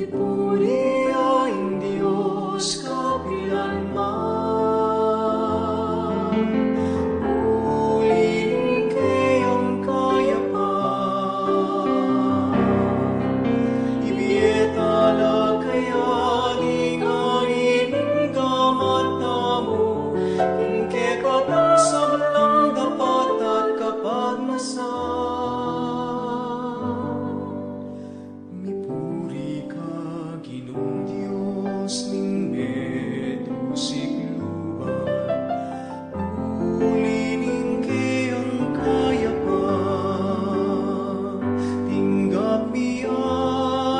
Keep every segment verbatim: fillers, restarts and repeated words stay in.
Purian ing Dios kapilan man, uli ning keyang kayapan. Ibie tala kaya ding ain ning gamat tamu, ing kekatang sablang dapat at kapagnasan. Mipuri ka, Ginung Dios ning metusikluban, uli ning keyang kayapan. Tinggap mi ya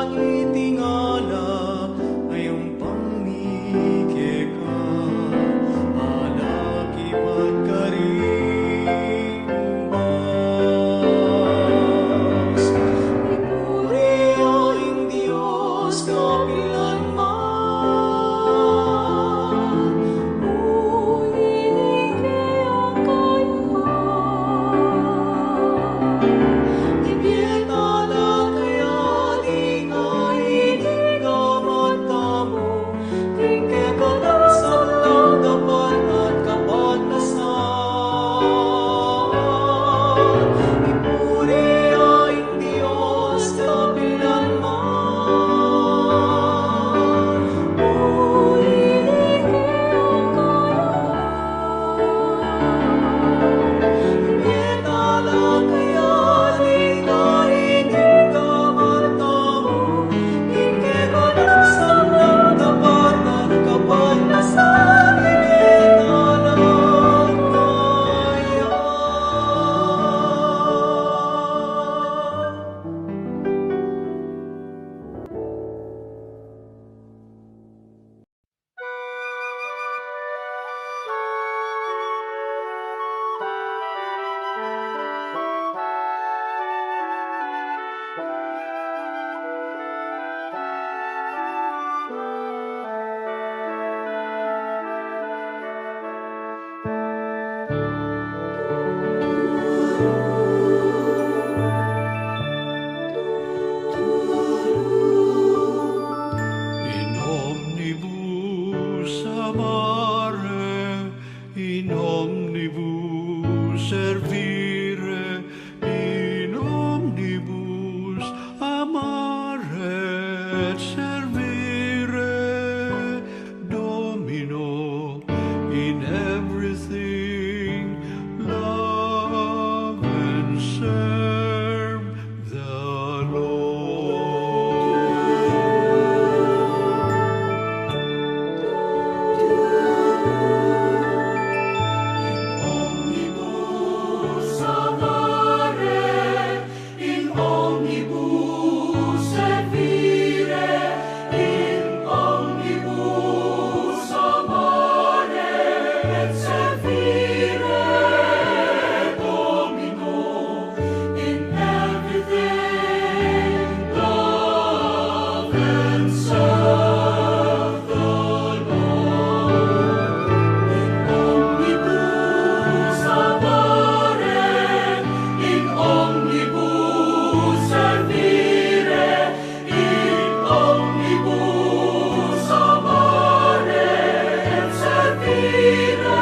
iting alak a yampang mi keka, alak ibat karing ubas. Mipuri ing Dios kapilan man, uli ning keyang kayapan. Ibie tala kaya ding ain ning gamat tamu, ing kekatang sablang dapat at kapagnasan. Mipuri ing Dios kapilan man, uli ning keyang kayapan. In omnibus amare, in omnibus servire, in omnibus amare et servire, Domino, in everything love and serve the Lord. In omnibus amare, in omnibus servire, in omnibus amare et servire, Domino, in everything love and serve the Lord. In omnibus amare, in omnibus servire, in omnibus amare et servire,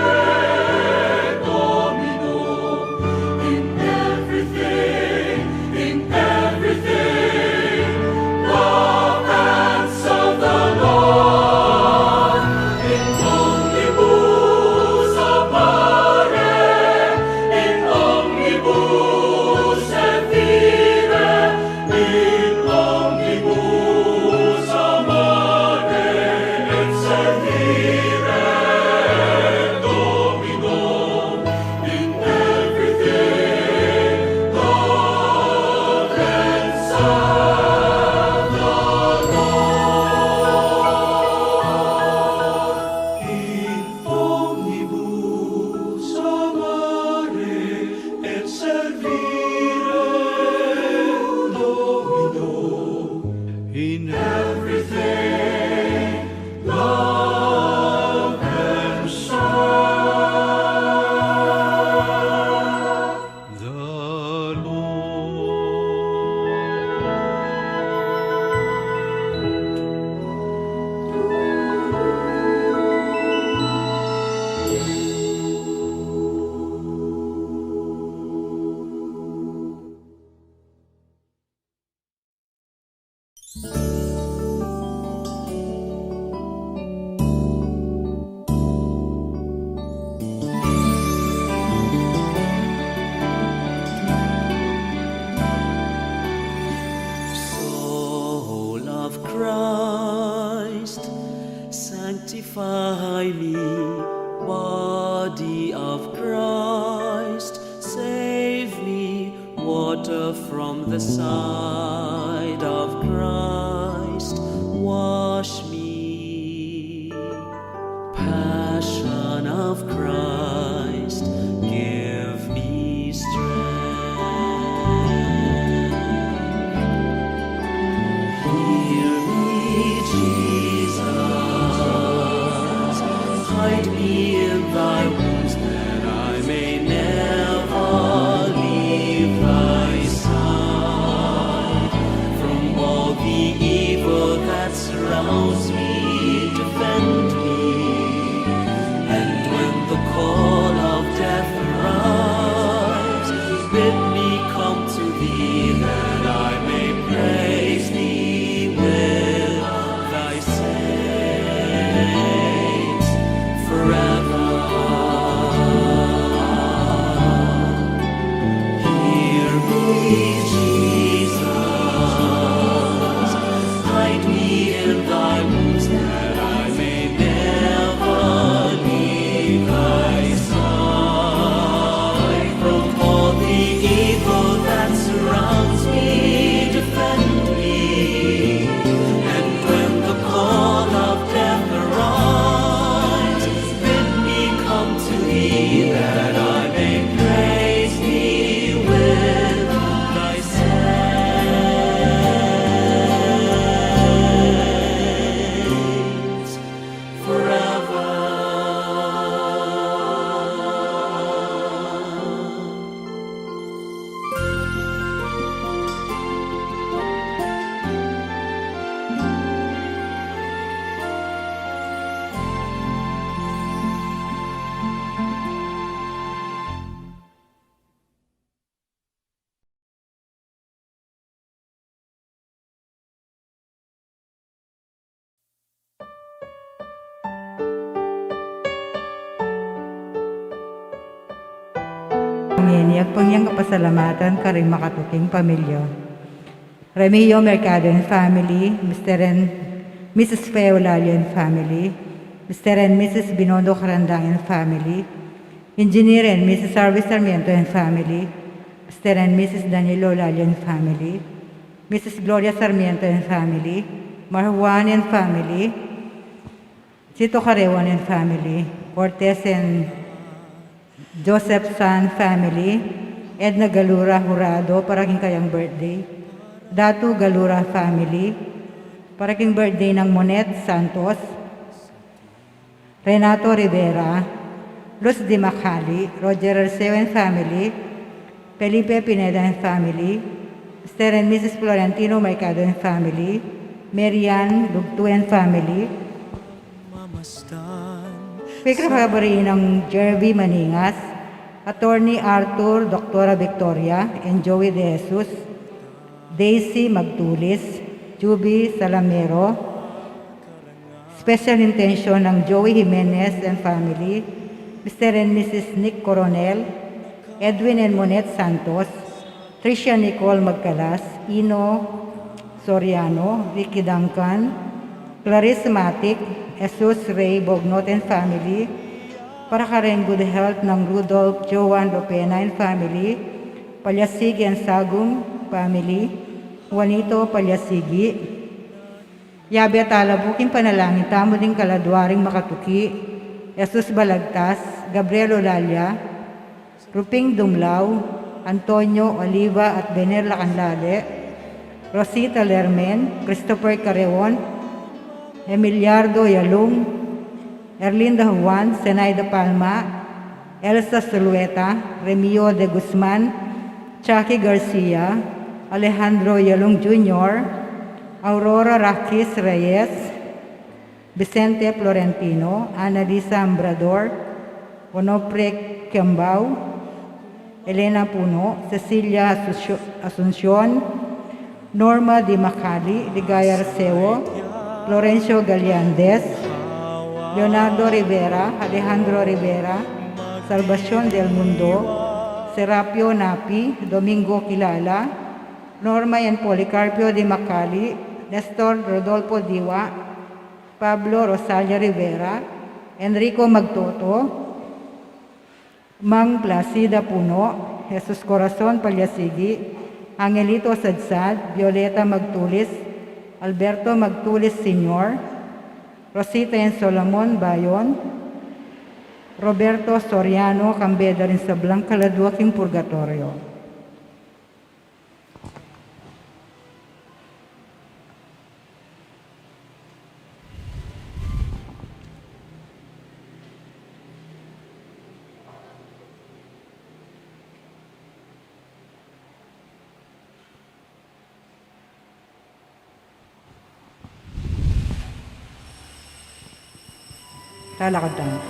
Domino, in everything, in everything, love and serve the Lord. In omnibus amare, in omnibus servire, in omnibus amare et servire, Domino, in everything love and serve the Lord. In omnibus amare et servire, Domino, in everything love and serve the Lord. Soul of Christ, sanctify me. Body of Christ, save me. Water from the side of Christ, wash me. Passion of Christ, give me strength. Heal me, Jesus. Hide me in thy wounds, that I may never leave thy side. From all the evil that surrounds me, defend me. And when the call of death arrives, bid me come to thee, that I may praise thee with thy saints forever. Hear me, Jesus. Hide me in thy wounds, that I may never leave thy side. From all the evil that surrounds me, defend me. And when the call of death arrives, bid me come to thee, that I may praise thee with thy saints forever. Ngeni, agpang yang kapasalamatan karing makatuking pamilya. Remio Mercado and family, Mister and Missus Fe Olalia and family, Mister and Missus Binondo Carandang and family, Engineer and Missus Harvey Sarmiento and family, Mister and Missus Danilo Olalia and family, Missus Gloria Sarmiento and family, Marjuan and family, Sito Carewan and family, Cortez and Joseph San family, Edna Galura Jurado, para king kayang birthday, Datu Galura family, para king birthday nang Monet Santos, Renato Rivera, Luz Di Macali, Roger Arceo and family, Felipe Pineda and family, Mister and Missus Florentino Mercado and family, Marian Lugtu and family. Quick recovery nang Jervy Maningas, Attorney Arthur, Doctora Victoria, and Joey De Jesus, Daisy Magtulis, Juby Salamero, special intention nang Joey Jimenez and family, Mister and Missus Nick Coronel, Edwin and Monet Santos, Tricia Nicole Magcalas, Ino Soriano, Ricky Duncan, Clarice Matic, Jesus Ray Bognot and family, para karing good health nang Rudolph Joan Lopena and family, Palyasigi and Sagum family, Juanito Palyasigi, Yabe at ala king panalangin tamu ding kaladua ring makatuki, Jesus Balagtas, Gabriel Olalia, Ruping Dumlao, Antonio Oliva at Bener Lacanlale, Rosita Lermen, Christopher Carreon, Emiliardo Yalung, Erlinda Juan, Zenaida Palma, Elsa Zulueta, Remio de Guzman, Chucky Garcia, Alejandro Yalung Junior, Aurora Rakis Reyes, Vicente Florentino, Annalisa Ambrador, Onofre Kiambao, Elena Puno, Cecilia Asuncio-, Asuncion, Norma Di Macali, Ligaya Arceo, Florencio Gallandes, Leonardo Rivera, Alejandro Rivera, Salvacion del Mundo, Serapio Napi, Domingo Kilala, Norma and Policarpio Di Macali, Nestor Rodolfo Diwa, Pablo Rosalia Rivera, Enrico Magtoto, Mang Placida Puno, Jesus Corazon Palyasigi, Angelito Sadsad, Violeta Magtulis, Alberto Magtulis Senior, Rosita and Solomon Bayon, Roberto Soriano, kambe da ring sablang kaladua king purgatorio. Talakad tamu.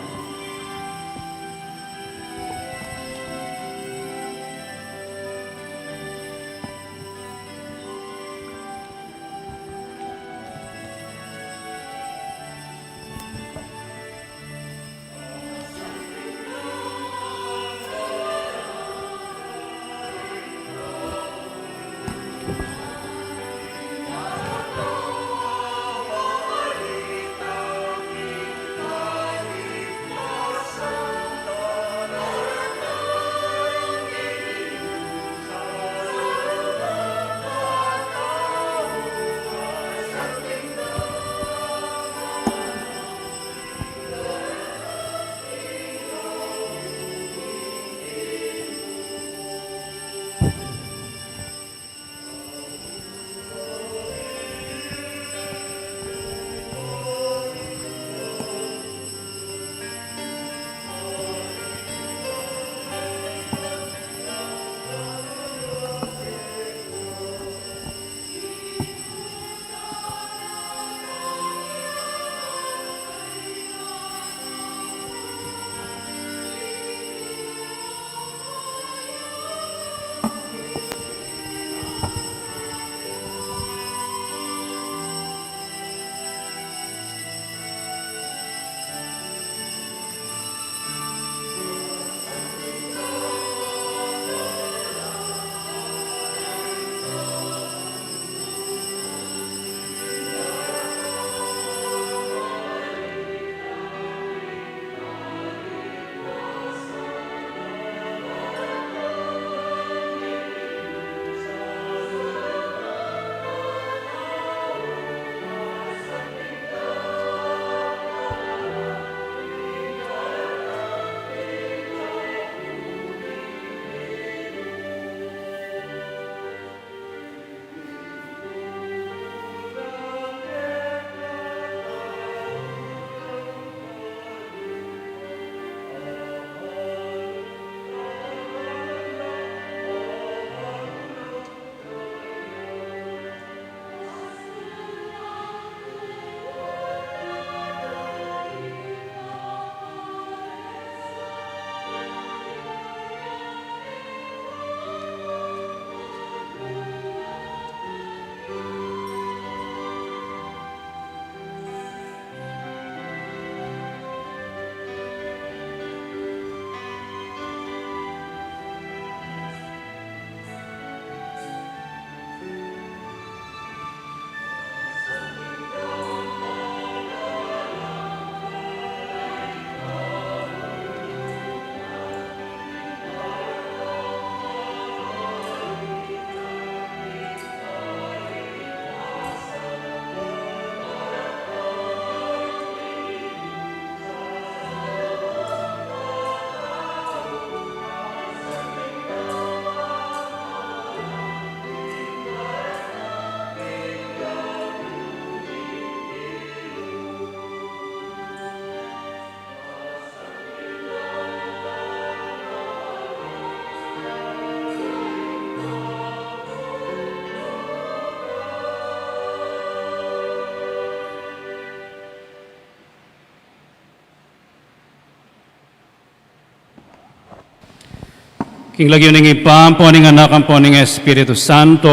King lagyu ning Ibpa, ampo ning Anak, ampo ning Espiritu Santo.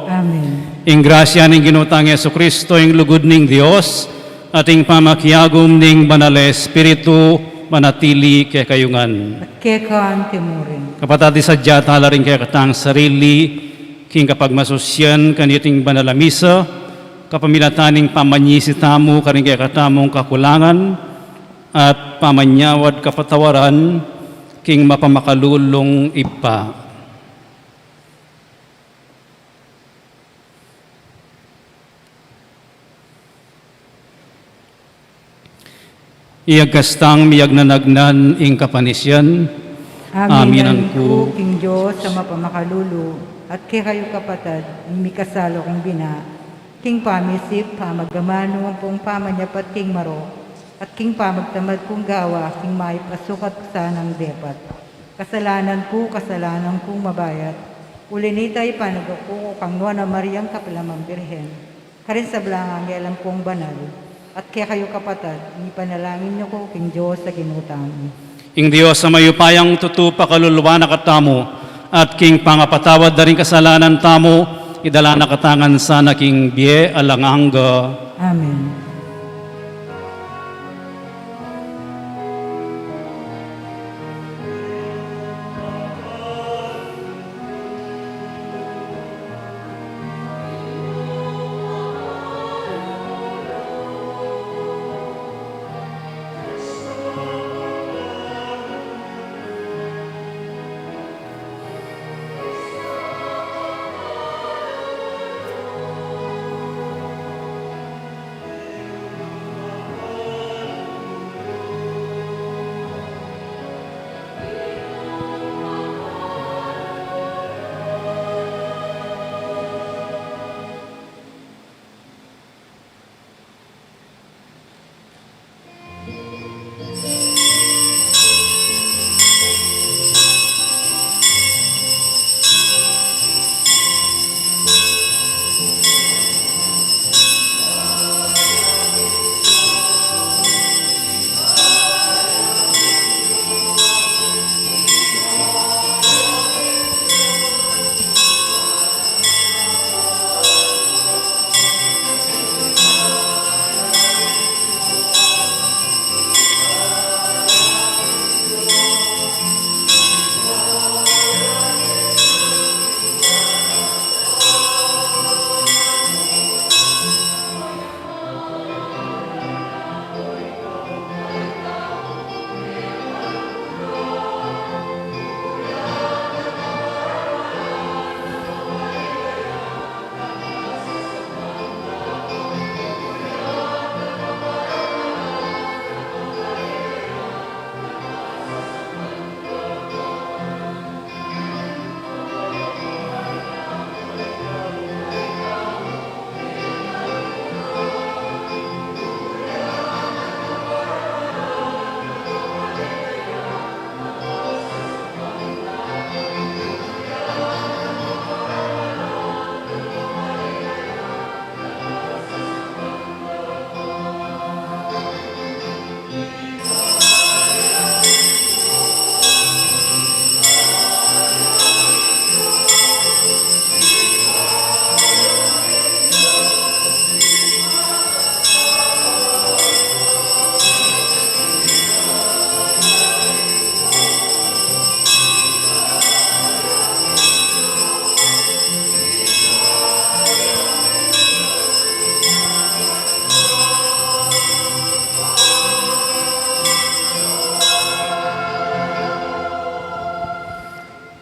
Amen. Ing grasya ning Ginu tang Jesucristo, ing lugud ning Dios, at ing pamakiagum ning Banal a Espiritu, manatili kekayu ngan. At keka mu rin. Kapatad, isadya tala ring kekatang sarili king kapagmasusyan kaniting banal a misa, kapamilatan ning pamanyisi tamu karing kekatamung kakulangan at pamanyawad kapatawaran king mapamakalulung Ibpa. Iyagkas tang miyagnanagnan ing kapanisian. Aminan ku king Dios a mapamakalulu, at kekayu kapatad, ing mikasala kung bina, king pamisip, pamagamanu, ampong pamanyapat king marok, at king pamagtamad kung gawa, king mayap a sukat sanang depat. Kasalanan ku, kasalanan kung mabayat. Uli nita, ipanagap ku kang Nuan a Mariang kapilan man Birhen, karing sablang anghel ampong banal, at kekayu kapatad, ipanalangin yu ku king Dios a Ginu tamu. Ing Dios a mayupayang tutu pakaluluan na katamu, at king pangapatawad da ring kasalanan tamu, idala na katamu ngan sana king bie alang angga. Amen.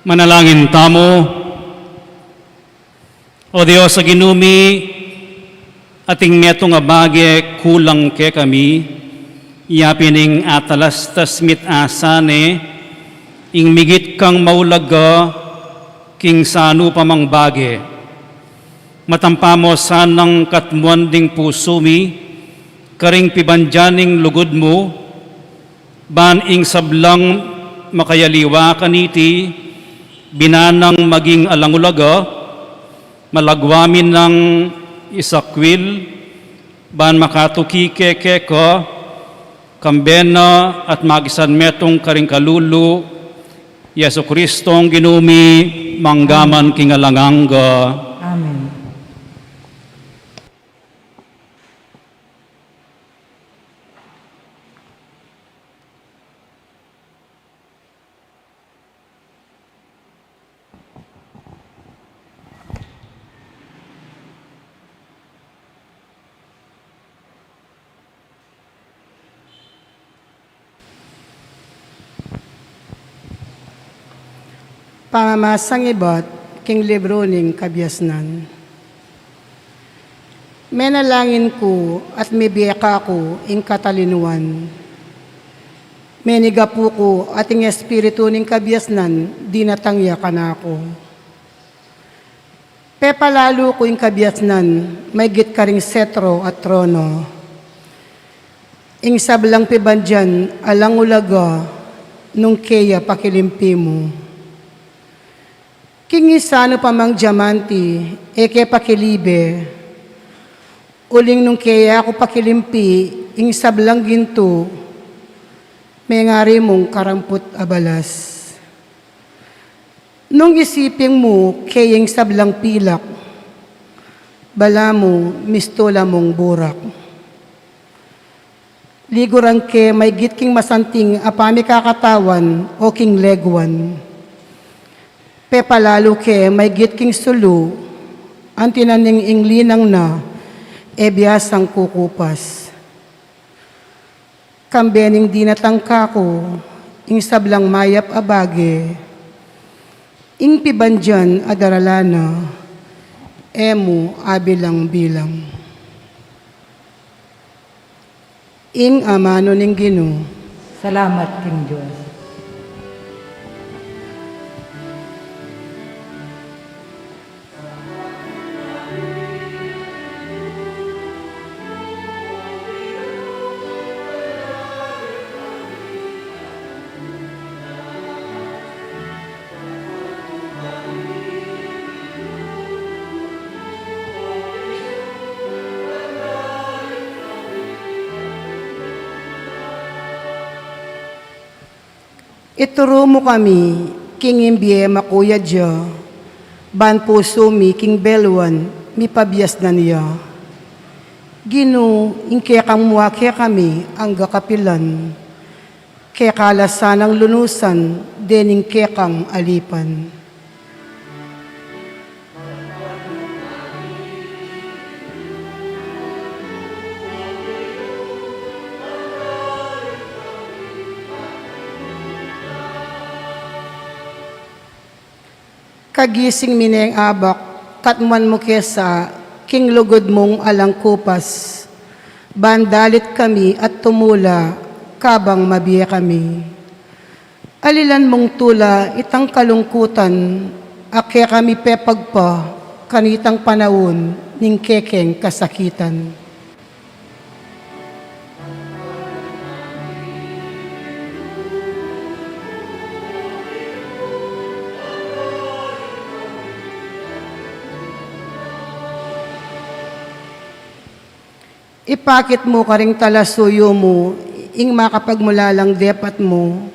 Manalangin tamu. O Dios a Ginu mi, ating metung a bage kulang kekami, yapin ing atalastas mit asane, ing migit kang maulaga king sanu pa mang bage. Matampa mo sanang katmuan ding pusu mi, karing pibandian ning lugud mu, ban ing sablang makayaliwa kaniti, binanang maging alang ulaga, malagwa mi nang isakwil, ban makatuki keka, kambe na at magisan metung karing kalulu, Jesucristong Ginu mi, mangga man king alang angga. Amen. Pamamasang ibat king libru ning kabiasnan. Menalangin ku at mibie kaku ing katalinuan. Menigapu ku at ing espiritu ning kabiasnan dinatang ya kanaku. Pepalalu ku ing kabiasnan maygit karing setro at trono. Ing sablang pibandian alang ulaga nung keya pakilimpi mu. King isanu pa mang diamante e ke pakilibe, uling nung keya ku pakilimpi ing sablang gintu, mengari mung karamput a balas. Nung isiping mu keyeng sablang pilak, balamu mistula mung burak. Liguran ke maygit king masanting a pamikakatawan o king leguan. Pepalalu ke maygit king sulu, anti na ning ing linang na e biasang kukupas. Kambe ning dinatang kaku ing sablang mayap a bage, ing pibandian a daralan na e mu abilang-bilang. Ing amanu ning Ginu. Salamat king Dios. Ituru mu kami king imbie makuyad ya, ban pusu mi king beluan mipabiasnan ya. Ginu, ing kekang mua kekami angga kapilan, keka la sanang lunusan dening kekang alipan. Kagising mi neng abak, katmuan mu ke sa king lugud mung alang kupas, ban dalit kami at tumula kabang mabie kami. Alilan mung tula itang kalungkutan a kekami pepagpa kanitang panaun ning kekeng kasakitan. Ipakit mu karing talasuyu mu ing makapagmulalang depat mu.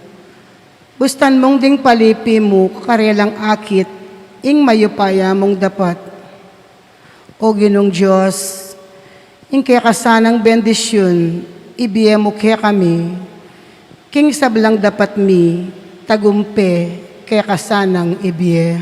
Bustan mung ding palipi mu karelang akit ing mayupaya mung dapat. O Ginung Dios, ing keka sanang bendisyun ibie mu kekami, king sablang dapat mi tagumpe keka sanang ibie.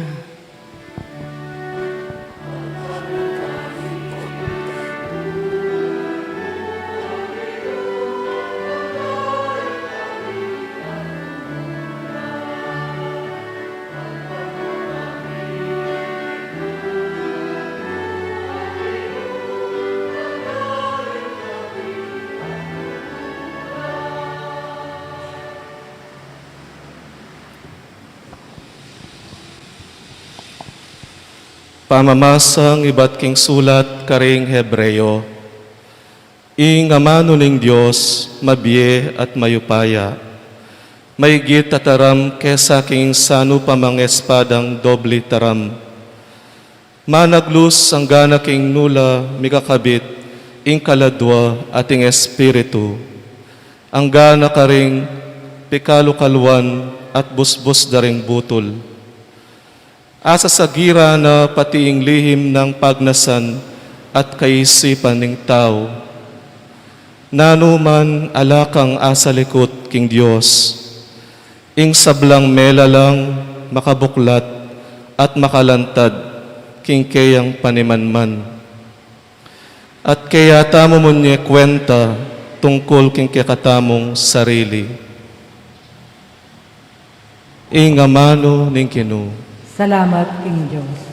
Pamamasang ibat king sulat karing Hebreo. Ing amanu ning Dios, mabie at mayupaya, maygit a taram kesa king sanu pa mang espadang doble taram. Managlus anggana king nu la mikakabit ing kaladua at ing espiritu, anggana karing pikalukaluan at busbus da ring butul. Asasagiran na pati ing lihim nang pagnasan at kaisipan ning tau. Nanu man a lakang asalikut king Dios, ing sablang melalang, makabuklat, at makalantad king keyang panimanman. At keya tamu mu ne kwenta tungkul king kekatamung sarili. Ing amanu ning Ginu. Salamat king Dios.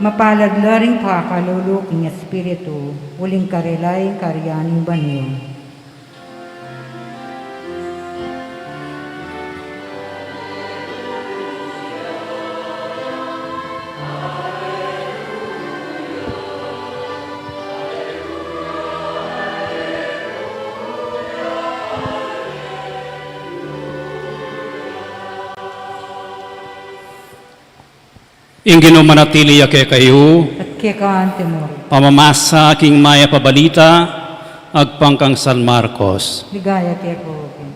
Mapalad la ring pakalulu king Espiritu, uling karela ing kayarian ning banua. Ing Ginu manatili ya kekayu. At keka naman. Pamamasa king Mayap a Balita agpang kang San Marcos. Ligaya keka, O Ginu.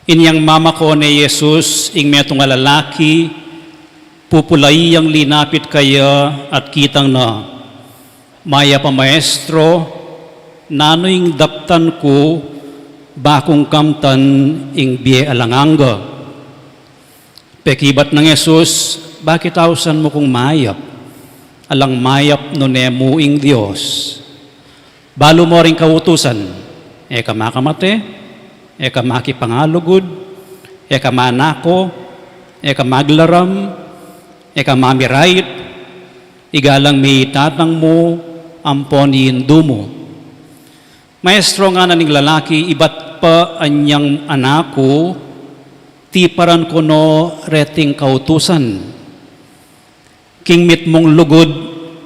Inyang mamakone Jesus ing metung a lalaki, pupulai yang linapit kaya at kitang na. Mayap a Maestro, nanu ing daptan ku, ba kung kamtan ing bie alang angga? Pekibat nang Jesus, bakit ausan mu kung mayap? Alang mayap nune mu ing Dios. Balu mo ring kautusan, e ka makamate, e ka makipangalugud, e ka manako, e ka maglaram, e ka mamirait, igalang me ing tatang mu, ampon ing indu mu. Maestro, ngana ning lalaki, ibat pa anyang anak ku, tiparan ku no reting kautusan. King mitmung lugud,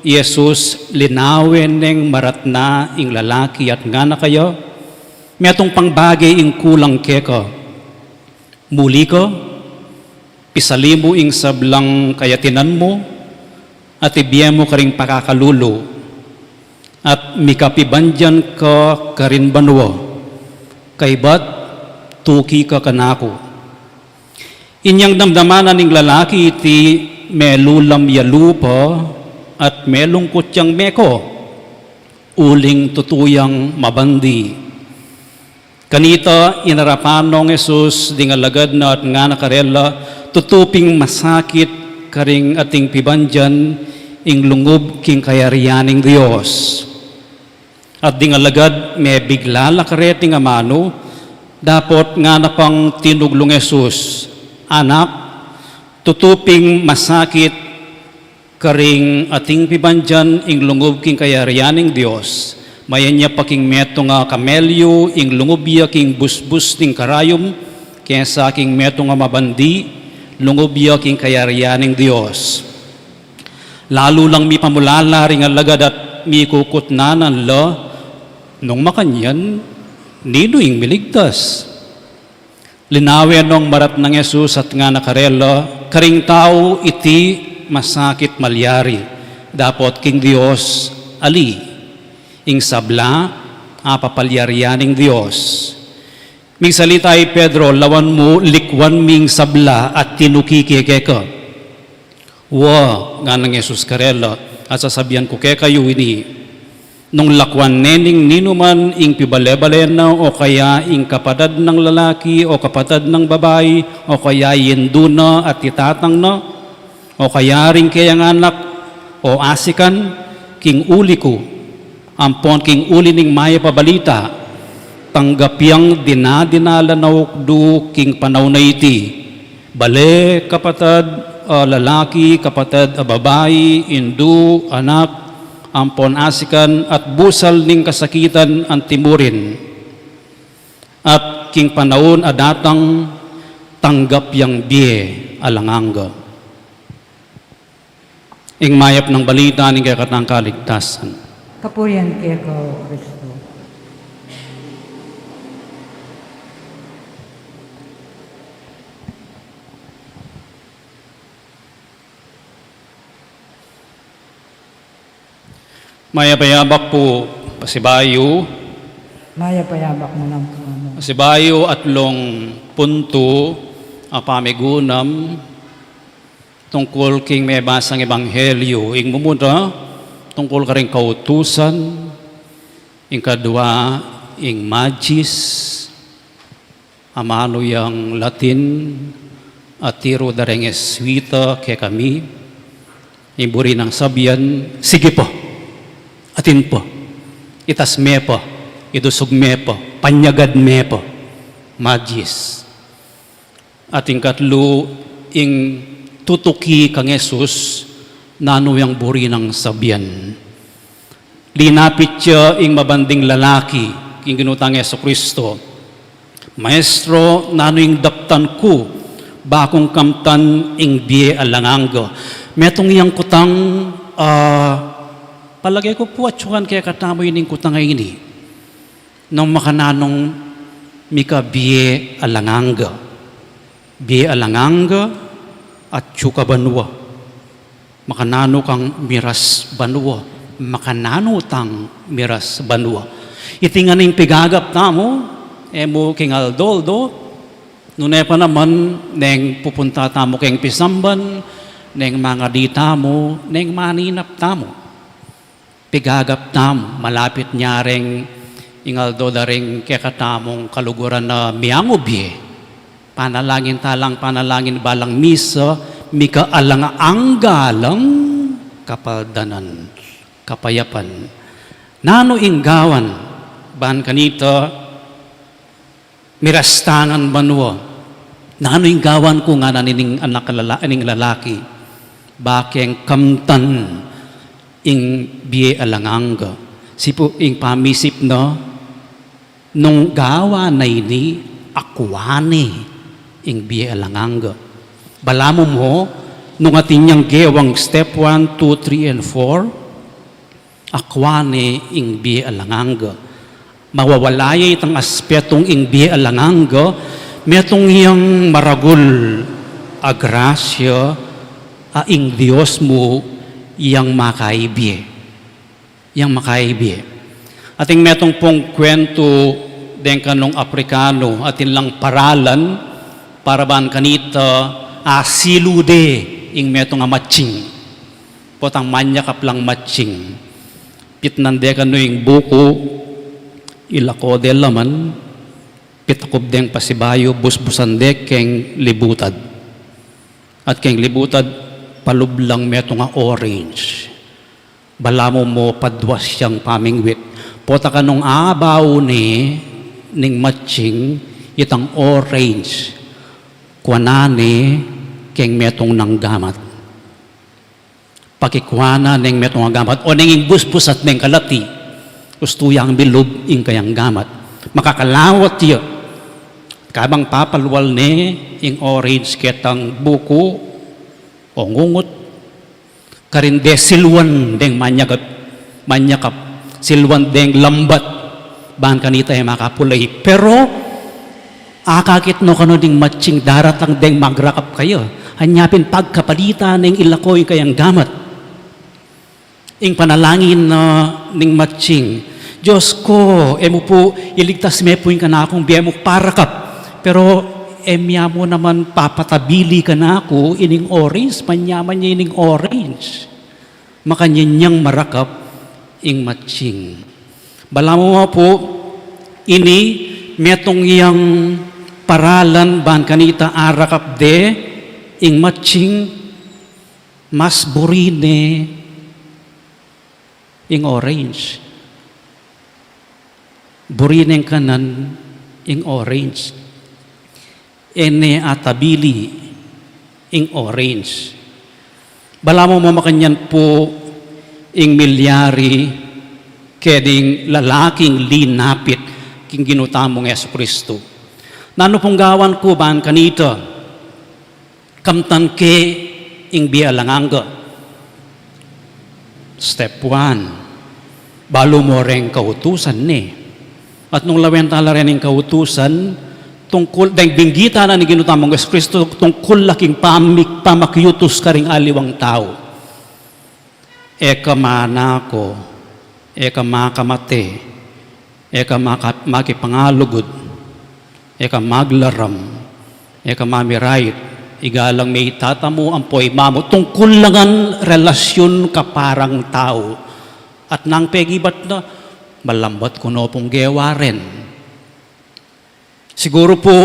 Jesus linawe neng maratna ing lalaki at ngana kaya, metung pang bage ing kulang keka. Muli ka, pisali mu ing sablang kayatinan mu, at ibie mu karing pakakalulu, at mikapibandian ka karin banua, kaybat tuki ka kanaku. Inyang damdaman na ning lalaki iti, melu lang ya lupa, at melungkut yang meko, uling tutu yang mabandi. Kanita, inarapan nong Jesus ding alagad na at ngana karela, tutu ping masakit karing ating pibandian ing lungub king kayarian ning Dios. At ding alagad mebigla la kareting amanu, dapot ngana pang tinuglung Jesus, Anak, tutu ping masakit karing ating pibandian ing lungub king kayarian ning Dios, mayanyap pa king metung a kamelyu ing lungub ya king busbus ning karayum, kesa king metung a mabandi lungub ya king kayarian ning Dios. Lalu lang mipamulala ring alagad at mikukutnanan la, nung makanyan, ninu ing miligtas? Linawe nong maratnang Jesus at ngana karela, karing tau iti masakit malyari, dapot king Dios ali. Ing sabla, apapalyarian ning Dios. Migsalita i Pedro, lawan mu, likwan ming sabla at tinuki ke keka. Wa, ngana nang Jesus karela, at sasabian ku kekayu ini, nung lakwan ne ning ninuman ing pibale-bale na, o kaya ing kapatad nang lalaki, o kapatad nang babai, o kaya ing indu na at ing tatang na, o kaya ring keyang anak, o asikan, king uli ku, ampon king uli ning mayap a balita, tanggap yang dinadinalan a ukdu king panaun a iti. Bale kapatad a lalaki, kapatad a babai, indu, anak, ampon asikan, at busal ning kasakitan antimurin. At king panaun a datang, tanggap yang bie alang angga. Ing mayap nang balita ning kekatang kaligtasan. Kapurian keka, O Kristo. Mayap a yabak pu, pasibayu. Mayap a yabak mu naman pu, Among. Pasibayu, atlung puntu a pamigunam tungkul king mebasang ebanghelyu. Ing mumuna, tungkul karing kautusan, ing kadua, ing magis, amanu yang Latin, a tiru da ring Jesuita kekami, ing buri nang sabian, sige pa, atin pa, itas me pa, idusug me pa, panyagad me pa, magis. At ing katlu, ing tutuki kang Jesus, nanu yang buri nang sabian. Linapit ya ing mabanding lalaki king Ginu tang Jesu Kristo, "Maestro, nanu ing daptan ku ba kung kamtan ing bie alang angga?" Metung yang kutang, ah, palage ku pu atiu ngan kekatamu ining kutang a ini. Nung makananung mika bie alang angga. Bie alang angga, atiu ka banua. Makananu kang miras banua. Makananu tang miras banua. Iti ngan ing pigagap tamu, e mu king aldo-aldo, nune pa naman neng pupunta tamu keng pisamban, neng mangadi tamu, neng maninap tamu. Pigagap tamu, malapit ne ring ing aldo da ring kekatamung kaluguran a miangu bie. Panalangin ta lang, panalangin balang misa, mika alang angga lang kapaldanan, kapayapan. Nanu ing gawan ban kanita, miras ta ngan banua. Nanu ing gawan ku, ngana ning anak lala-, ning lalaki, ba keng kamtan ing bie alang angga? Sipu ing pamisip na, nung gawan na ini, akua ne ing bie alang angga. Balamu mo, nung atin yang gewang step one, two, three, and four, akua ne ing bie alang angga. Mawawala ya itang aspetung ing bie alang angga, metung yang maragul a grasya a ing Dios mu yang makaibie. Yang makaibie. Atin metung pung kwentu deng kanung Aprikanu, atin lang paralan para ban kanita, ah, silu de ing metung a matsing. Potang manyakap lang matsing, pitnan de kanu ing buku, ilako de laman, pitakub deng pasibayu, busbusan de keng libutad. At keng libutad, palub lang metung a orange. Balamu mo paduas yang pamingwit. Pota kanung abaun ne ning matsing itang orange, kuanan ne keng metung nang gamat. Pakikuanan neng metung a gamat, o neng ing busbusat neng kalati, ustu yang milub ing kayang gamat. Makakalawat ya. Kabang papalwal ne ing orange ketang buku, o ngungut. Karin de siluan deng manyakap, manyakap, siluan deng lambat, ban kanita e makapulai. Pero, akakit no kanu ning matsing daratang deng magrakap kaya. Anya pin pagkapalitan neng ilako ing kayang gamat. Ing panalangin na ning matsing, "Dios ko, e mu pu iligtas me pu ing kanakung bie mu parakap." Pero, e mya mu naman papatabili kanaku ining orange, manyaman ya ining orange. Makanyan yang marakap ing matsing. Balamu pu, ini metung yang paralan ban kanita arakap de ing matsing, mas buri ne ing orange. Buri neng kanan ing orange. E ne atabili ing orange. Balamu mo makanyan pu ing milyari keng lalaking linapit king Ginu tamung Jesu Kristu. Nanu pung gawan ku ban kanita, kamtan ke ing bie alang angga? Step one, balu mo reng kautusan ne. At nung lawen tala reng kautusan, tungkul, deng binggit tala ning Ginu tamung Jesucristo, tungkul la king pamik-, pamakiutus karing aliwang tau. E ka manako, e ka makamate, e ka maka-, makipangalugud, e ka maglaram, e ka mamirait, igalang me itata mu ampo ima mu, tungkul la ngan relasyun kaparang tau. At nang pegibat na, malambat ku no pung gewa ren. Siguru pu,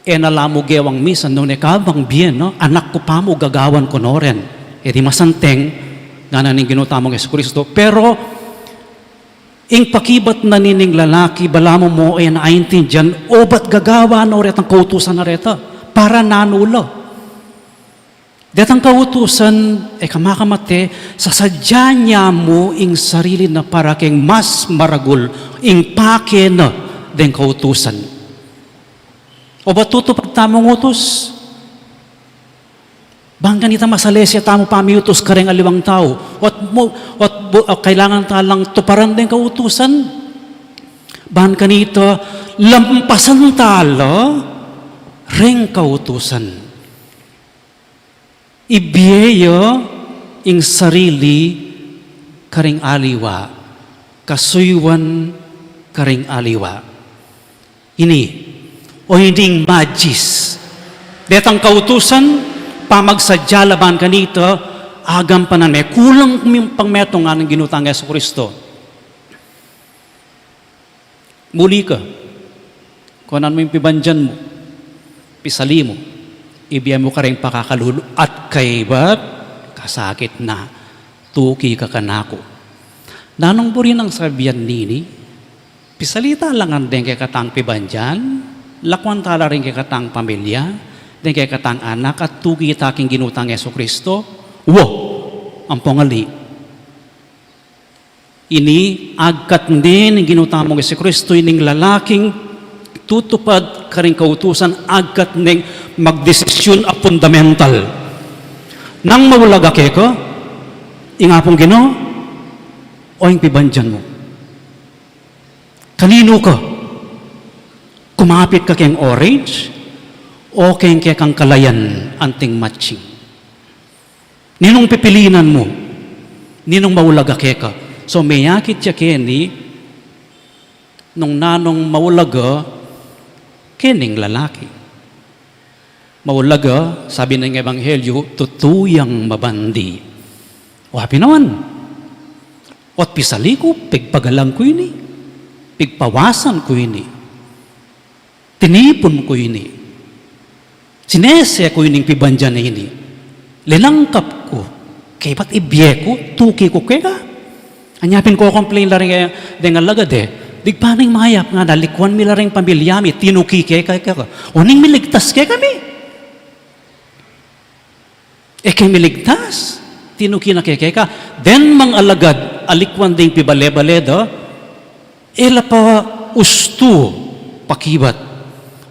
e na la mu gewang misan nune kabang bie, no? Anak ku pa mu, gagawan ku no ren. E di masanteng, ngana ning Ginu tamung Jesucristo. Pero, ing pakibat na nining lalaki, balamu mo e na aintindian, obat gagawan no retang kautusan a reta, para nanu la. Detang kautusan, e ka makamate, sasadyan ya mu ing sarili na para keng mas maragul, ing pake na deng kautusan. Obat tutupad tamung utus, bang kanita masalese tamu pamiutus kareng aliwang tau, ot mu-, ot bu-, ot kailangan talang tuparan deng kautusan, bang kanita lampasan tala reng kautusan. Ibie ya ing sarili karing aliwa, kasuyuan karing aliwa. Ini, o ining magis, detang kautusan, pamagsadya la bang kanita, agampanan me, kulang mi pang metung, ngana ning Ginu tang Jesucristo. Muli ka, kuanan mu ing pibandian mu, pisali mu, ibie mu kareng pakakalulu at kaybat, kasakit na, tuki ka kanaku. Nanung buri nang sabian nini, pisali tala ngan deng kekatang pibandian, lakuan tala ring kekatang pamilya, deng kekatang anak, at tuki ta king Ginu tang Jesucristo, wo, ampong ali. Ini agkat ne ning Ginu tamung Jesucristo, ining lalaking tutupad karing kautusan, agkat neng magdesisyun a fundamental. Nang maulaga keka, ing Apung Ginu, o ing pibandian mu? Kaninu ka? Kumapit ka keng orange, o keng kekang kalayan anting matching? Ninung pipilinan mu? Ninung maulaga keka? So, meyakit ya keni, nung nanung maulaga kening lalaki. Maulaga, sabi ning Ebanghelyo, tutu yang mabandi. Wa pinawan. Ot pisali ku, pigpagalang ku ini, pigpawasan ku ini. Tinipun ku ini. Sinese ku ining pibandian a ini. Linangkap ku. Kaybat ibie ku, tuki ku keka. Anya pin ko-complain la ring, eh, deng alagad e. Digpa ning mayap, ngana, likuan mi la ring pamilya mi, tinuki keka, keka. Oning miligtas kekami? E ke miligtas, tinuki na keka. Deng mang alagad, alikuan ding pibale-bale da, e la pa ustu pakibat,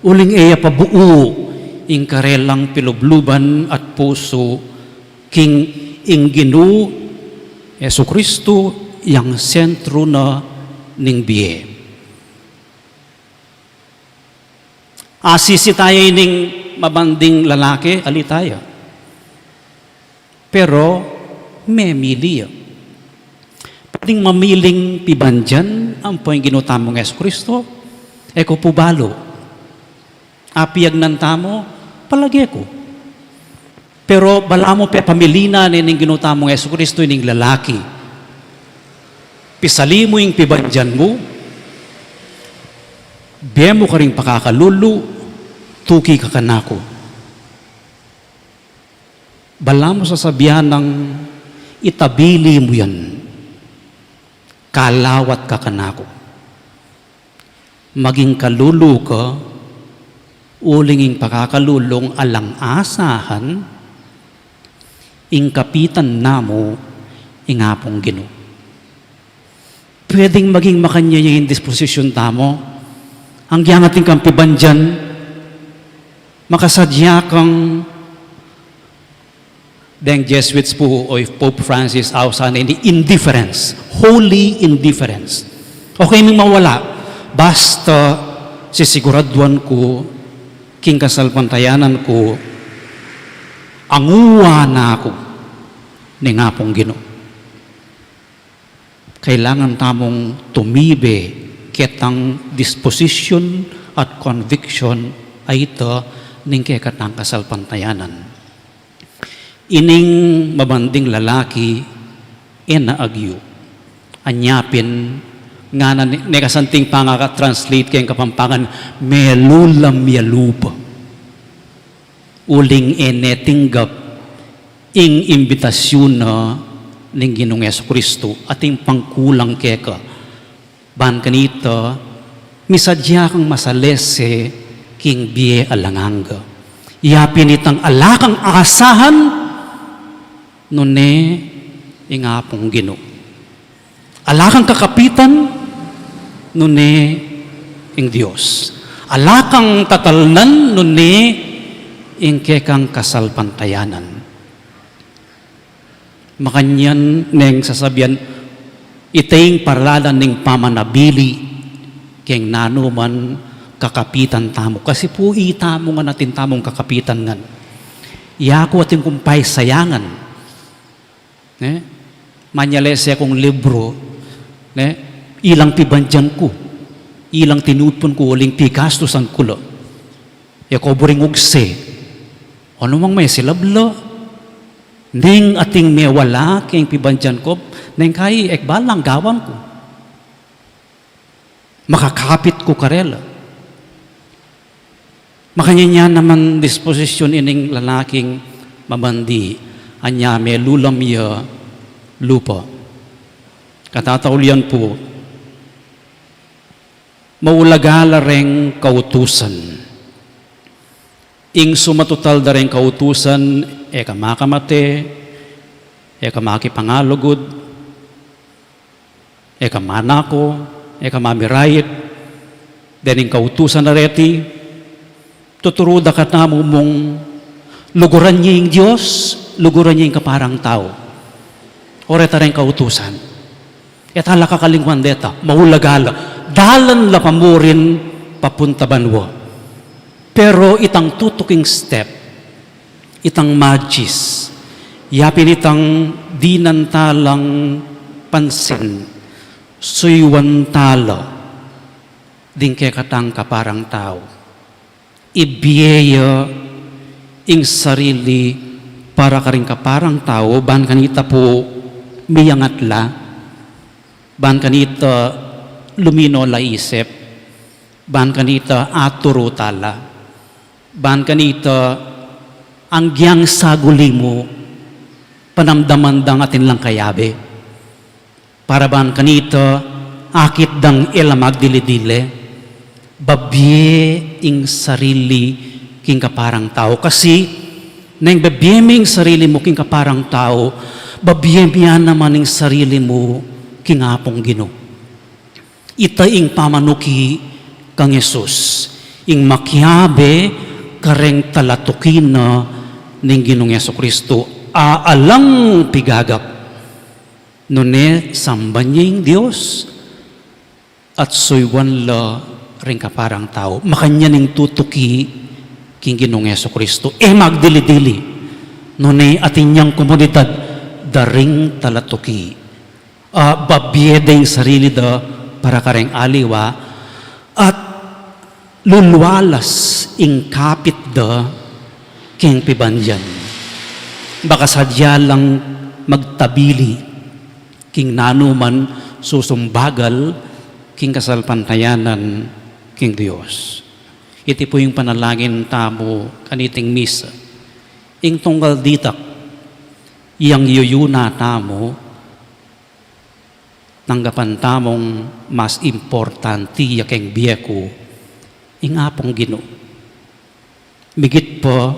uling e ya pa buu ing karelang pilubluban at pusu king ing Ginu Jesucristo yang sentru na ning bie. Asisi taya ining mabanding lalaki, ali taya. Pero, memili ya. Pwedeng mamiling pibandian ampo ing Ginu tamung Jesucristo, e ku pu balu. Apiagnan tamu, palage ku. Pero balamu pepamili na ne ning Ginu tamung Jesucristo ining lalaki. Pisali mu ing pibandian mu, bie mu karing pakakalulu, tuki ka kanaku. Balamu sasabian nang itabili mu yan, kalawat ka kanaku. Maging kalulu ka, uling ing pakakalulung alang asahan, ing kapitan namu, ing Apung Ginu. Pwedeng maging makanyan ya ing disposisyun tamu, anggyang atin kang pibandian, makasadya kang Deng Jesuits pu o i Pope Francis, ausan ne ini indifference, holy indifference. Okay ming mawala, basta sisiguraduan ku king kasalpantayanan ku, anguan na ku ning Apung Ginu. Kailangan tamung tumibe ketang disposition at conviction a ita ning kekatang kasalpantayanan. Ining mabanding lalaki, e na agyu. Anya pin, ngana ne, ne kasanting pangaka-translate keng Kapampangan, melulam ya lupa. Uling e ne tinggap ing imbitasyun na ning Ginung Jesucristo, ating pangkulang keka. Ban kanita, misadya kang masalese king bie alang angga. Ya pin itang ala kang asahan, nune ing Apung Ginu. Ala kang kakapitan, nune ing Dios. Ala kang tatalnan, nune ing kekang kasalpantayanan. Makanyan neng sasabian, ita ing paralanan ning pamanabili keng nanu man kakapitan tamu. Kasi pu itamu ngan atin tamung kakapitan ngan. Yaku atin kung paisayangan. Ne? Manyalese kung libru, ne? Ilang pibandian ku, ilang tinutpun ku, uling pigastusan ku la. E ko buring ugse. Anu mang mesilab la. Neng ating mewala keng pibandian ku, neng kai e ku balang gawan ku. Makakapit ku karela. Makanyan ya naman disposisyun ining lalaking mabandi, anya melulam ya lupa. Katataulian pu, maulaga la reng kautusan. Ing sumatutal da reng kautusan, e ka makamate, e ka makipangalugud, e ka manako, e ka mamirait, dening kautusan a reti, tuturu da katamu mung luguran ye ing Dios, luguran ye ing kaparang tau. O reta reng kautusan. E tala kakalingwan deta, maulaga la, dalan la pa murin papunta banua. Pero itang tutuking step, itang magis, ya pin itang dinan talang pansin, suyuan tala ding kekatang kaparang tau. Ibie ya ing sarili para karing kaparang tau, ban kanita pu miyangat la, ban kanita lumino la isip, ban kanita aturu tala, ban kanita anggyang saguli mu, panamdaman dang atin lang kayabe. Para ban kanita, akit dang e la magdili-dili, babie ing sarili king kaparang tau. Kasi, neng babie me ing sarili mu king kaparang tau, babie me ya naman ing sarili mu king Apung Ginu. Ita ing pamanuki kang Jesus, ing makiabe kareng talatuki na ning Ginung Jesucristo, a alang pigagap. Nune samban ye ing Dios, at suyuan la ring kaparang tau. Makanyan ing tutuki king Ginung Jesucristo. E magdili-dili. Nune atin yang komunidad da ring talatuki. A, babie da ing sarili da para kareng aliwa, at lulualas ing kapit da king pibandian. Baka sadya lang magtabili king nanu man susumbagal king kasalpantayanan king Dios. Iti pu ing panalangin tamu kaniting misa. Ing tunggal ditak, yang yuyuna tamu, tanggapan tamung mas importanti ya keng bie ku ing Apung Ginu. Migit pa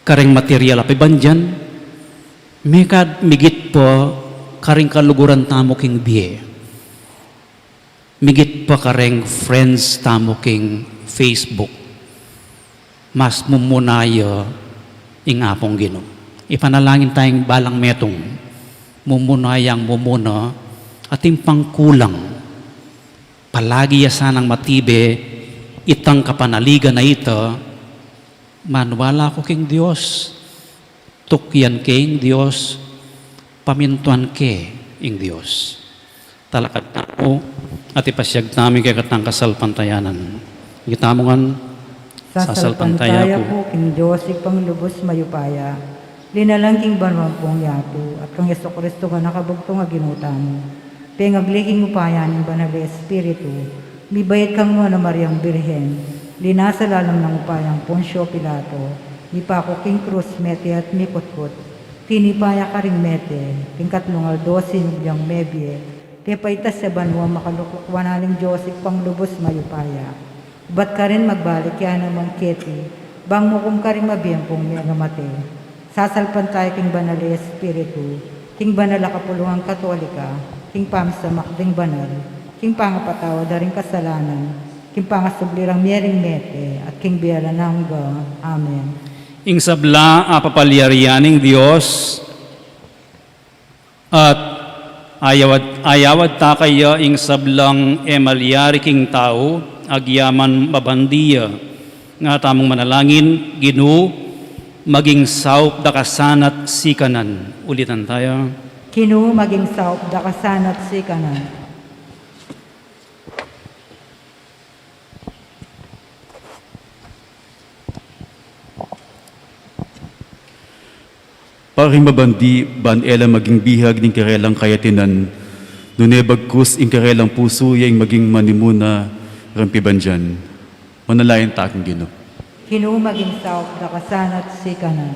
kareng material a pibandian, mekad migit pa kareng kaluguran tamu king bie. Migit pa kareng friends tamu king Facebook. Mas mumuna ya ing Apung Ginu. Ipanalangin taya ing balang metung, mumuna yang mumuna, atin pang kulang, palagi ya sanang matibe itang kapanaligan a ita, maniwala ku king Dios, tukyan ke ing Dios, pamintuan ke ing Dios. Talakad tamu at ipasiag tamu ing kekatang kasalpantayanan. Itamu ngan, sasalpantaya ku king Dios, Ibpang lubus mayupaya, linalang king banua ampong yatu, at kang Jesucristo a anak a bugtung a Ginu tamu, pengabli king upaya ning Banal a Espiritu, mibait kang Nuan a Mariang Birhen, linasa lalam ning upayang Poncio Pilato, mipaku king krus, mete at mikutkut, tinipa ya karing mete, king katlung aldo sinubli yang mebie, pepaitas ya banua, makalukluk wanan ning Dios Ibpang lubus mayupaya. Ubat karin magbalik ya naman keti, bang mukum karing mabie ampong megamate. Sasalpantaya king Banal a Espiritu, king banal a kapulungan Katolika, king pamisamak ding banal, king pangapatawad da ring kasalanan, king pangasubli rang mie ring mete, at king bie alang angga. Amen. Ing sabla a papalyarian ning Dios, at ayawad, ayawad ta kaya ing sablang e malyari king tau, agyaman mabandi ya. Nga tamung manalangin, Ginu, maging saup da ka sanat sikanan. Ulitan taya. Ginu, maging saup da ka sanat sikanan. Para ring mabandi, ban e la maging bihag ning karelang kayatinan, nune bagkus ing karelang pusu ya ing maging manimuna rang pibandian. Manalangin ta king Ginu. Ginu, maging saup da ka sanat sikanan.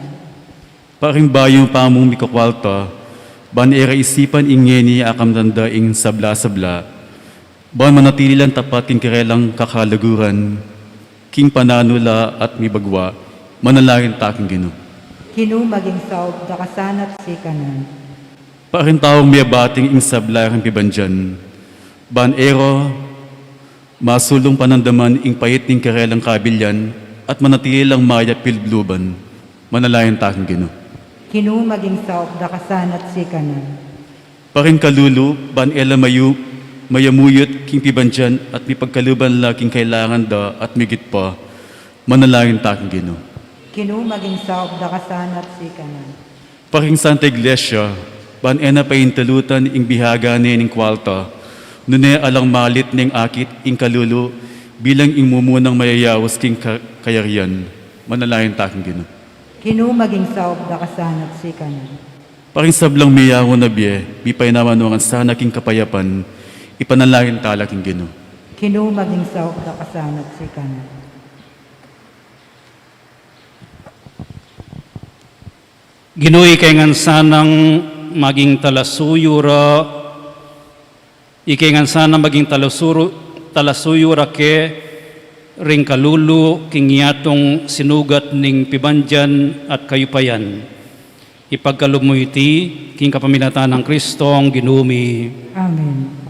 Para ring bayu pamung mikakwalta, ban e ra isipan ing ngeni a kamdan da ing sabla-sabla, ban manatili lang tapat king karelang kakaluguran, king pananu la at mibagwa, manalangin ta king Ginu. Ginu, maging saup da ka sanat sikanan. Para ring taung mebating ing sabla rang pibandian, ban e ra masulung panandaman ing pait ning karelang kabilyan, at manatili lang mayap pilubluban, manalangin ta king Ginu. Ginu, maging saup da ka sanat sikanan. Para ring kalulu, ban e la mayu-, mayamuyut king pibandian at mipagkaluban la king kailangan da at migit pa, manalangin ta king Ginu. Ginu, maging saup da ka sanat sikanan. Para king Santa Iglesia, ban e na paintalutan ing bihagan ne ning kwalta, nune alang malit neng akit ing kalulu bilang ing mumunang mayayaus king ka-, kayarian, manalangin ta king Ginu. Ginu, maging saup da ka sanat sikanan. Para king sablang meyaun a bie, mipainawa no ngan sana king kapayapan, ipanalangin ta la king Ginu. Ginu, maging saup da ka sanat sikanan. Ginu, ika ngan sanang maging talasuyu ra, ika ngan sanang maging talasuru-, talasuyu ra ke ring kalulu king yatung sinugat ning pibandian at kayupayan. Ipagkalub mu iti king kapamilatan nang Kristong Ginu mi. Amen.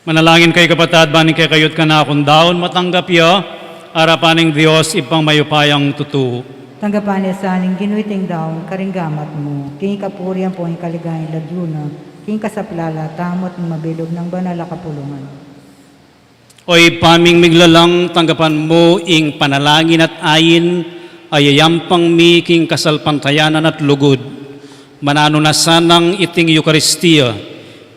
Manalangin kayu, kapatad, ban ing kekayu't kanakung daun matanggap ya arapan ning Dios Ibpang mayupayang tutu. Tanggapan na sa ning Ginu iting daun karing gamat mu, king ikapuri ampong king kaligayan ning lagyu na, king kasaplalan tamu at ning mabilug nang banal a kapulungan. O Ibpa ming miglalang, tanggapan mu ing panalangin at ain a yayampang mi king kasalpantayanan at lugud. Mananu na sanang iting Eukaristia,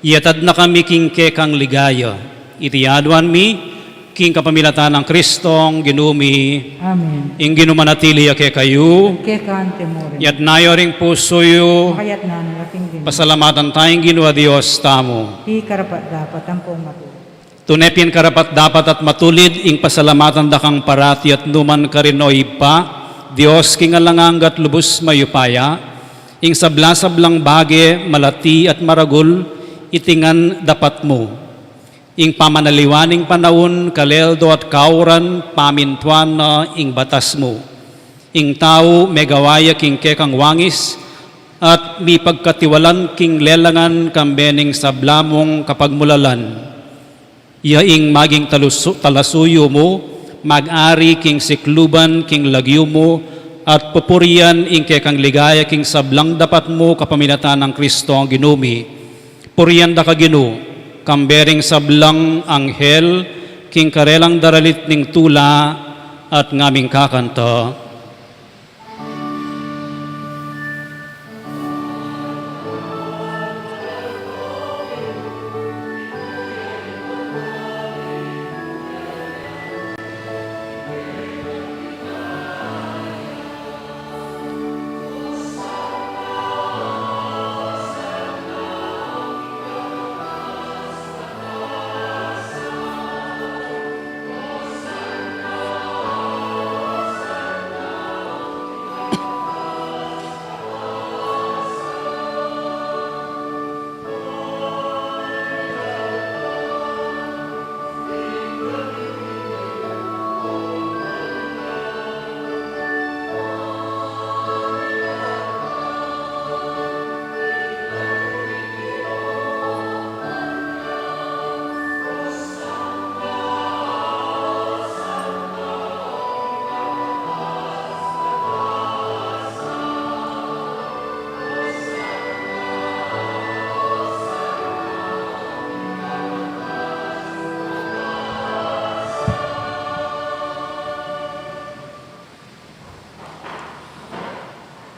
iyatad na kami king kekang ligaya. Iti aduan mi king kapamilatan nang Kristong Ginu mi. Amen. Ing Ginu manatili ya kekayu. Keka naman. Iyatas yu ring pusu yu. Makayatas na king Ginu. Pasalamatan taya ing Ginu a Dios tamu. Di karapat-dapat ampong matulid. Tune pin karapat-dapat at matulid ing pasalamatan da kang parati at nukaman karin, o Ibpa, Dios king alang angga at lubus mayupaya, ing sabla-sablang bage, malati at maragul, iti ngan dapat mu. Ing pamanaliwan ning panaun, kaleldo at kauran, pamintuan na ing batas mu. Ing tau megawa ya king kekang wangis, at mipagkatiwalan king lelangan kambe ning sabla mung kapagmulalan. Ya ing maging talusu-, talasuyu mu, mag-ari king sikluban king lagyu mu, at pupurian ing kekang ligaya king sablang dapat mu kapamilatan nang Kristong Ginu mi. Purian da ka, Ginu, kambe ring sablang anghel, king karelang daralit ning tula, at ngaming kakanta.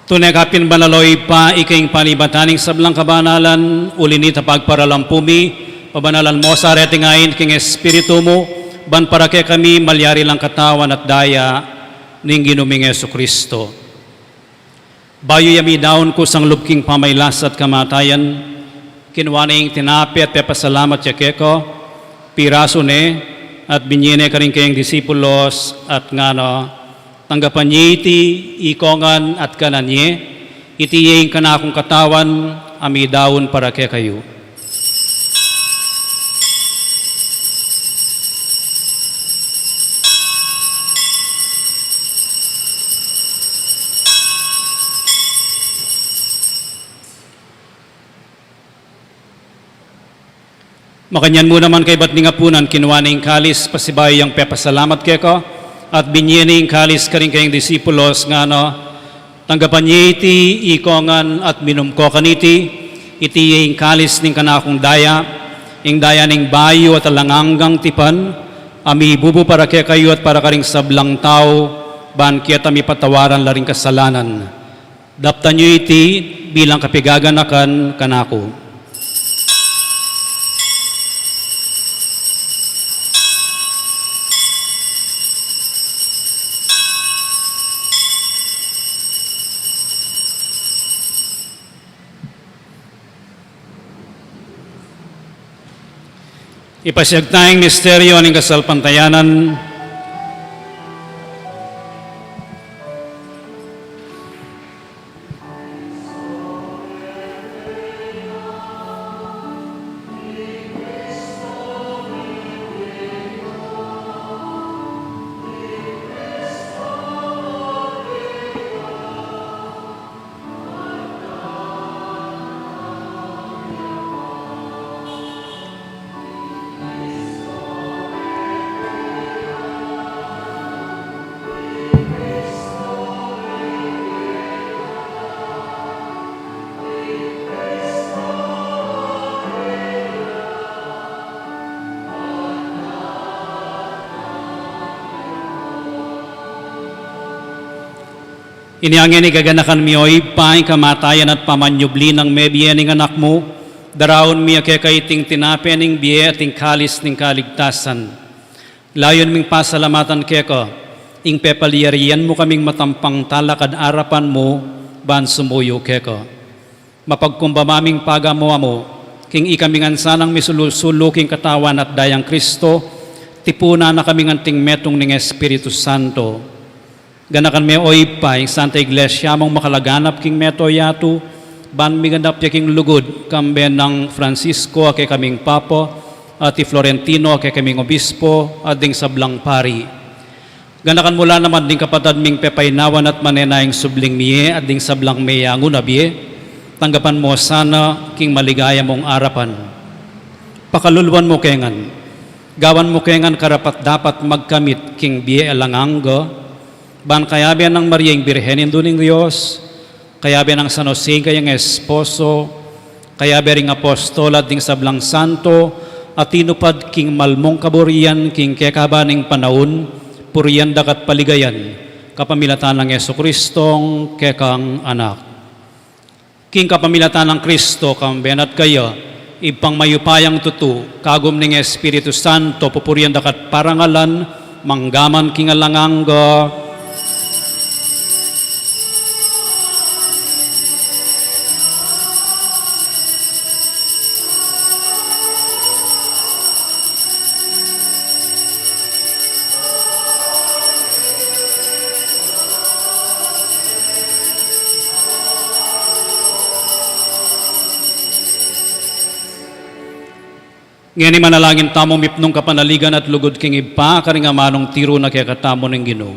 Tune ka pin banal, o Ibpa, ika ing panibatan ning sablang kabanalan, uli na nita pagparalampu mi, pabanalan mu sa reting ain king Espiritu mu, ban para kekami malyari lang katawan at daya ning Ginu ming Jesucristo. Bayu ya midaun kusang lub king pamailas at kamatayan, kinua ne ing tinape at pepasalamat ya keka, pirasu ne, at binye ne karing kayang disipulos, at ngana: Tanggapan ye iti ikongan at kanan ye, iti ye ing kanakung katawan a midaun para kekayu. Makanyan mu naman kaybat ning apunan, kinua ne ing kalis, pasibayu yang pepasalamat keka, at binye ne ing kalis karing kayang disipulos, ngana: Tanggapan ye iti ikongan at minum ko kaniti, iti ye ing kalis ning kanakung daya, ing daya ning bayu at alang anggang tipan, a mibubu para kekayu at para karing sablang tau, ban keta mipatawaran la ring kasalanan. Daptan yu iti bilang kapigaganakan kanaku. Ipasiag taya ing misteryu ning kasalpantayanan. Inya ngeni gaganakan mi, o Ibpa, ing kamatayan at pamanyubli nang mebie ning Anak mu, daraun mi keka iting tinape ning bie at ing kalis ning kaligtasan. Layun ming pasalamatan keka ing pepalyarian mu kaming matampang talakad arapan mu ban sumuyu keka. Mapagkumbaba ming pagamu-amu king ikami ngan sanang misulu-sulu king katawan at dayang Kristo, tipunan na kaming anting metung ning Espiritu Santo. Ganakan me, o Ibpa, ing Santa Iglesia mung makalaganap king mabilug a yatu, ban miganap ya king lugud, kambe nang Francisco a kekaming Papa, at i Florentino a kekaming Obispo, at ding sablang pari. Ganakan mu la naman ding kapatad ming pepainawan at manenayang subling mie at ding sablang meyangu na bie, tanggapan mu sana king maligaya mung arapan. Pakaluluan mu ke ngan, gawan mu ke ngan karapat-dapat magkamit king bie alang angga, ban kayabe nang Maria ing Birhen, Indu ning Dios, kayabe nang San Jose ing kayang esposo, kayabe ring apostol at ding sablang santo, a tinupad king malmung kaburian king kekaban ning panaun, purian da ka at paligayan, kapamilatan nang Jesucristong kekang Anak. King kapamilatan nang Kristo, kambe na at kaya, Ibpang mayupayang tutu, kagum ning Espiritu Santo, pupurian da ka at parangalan, manggaman king alang angga. Ngeni manalangin tamu mipnung kapanaligan at lugud king Ibpa, karing amanung tiru na kekatamu ning Ginu.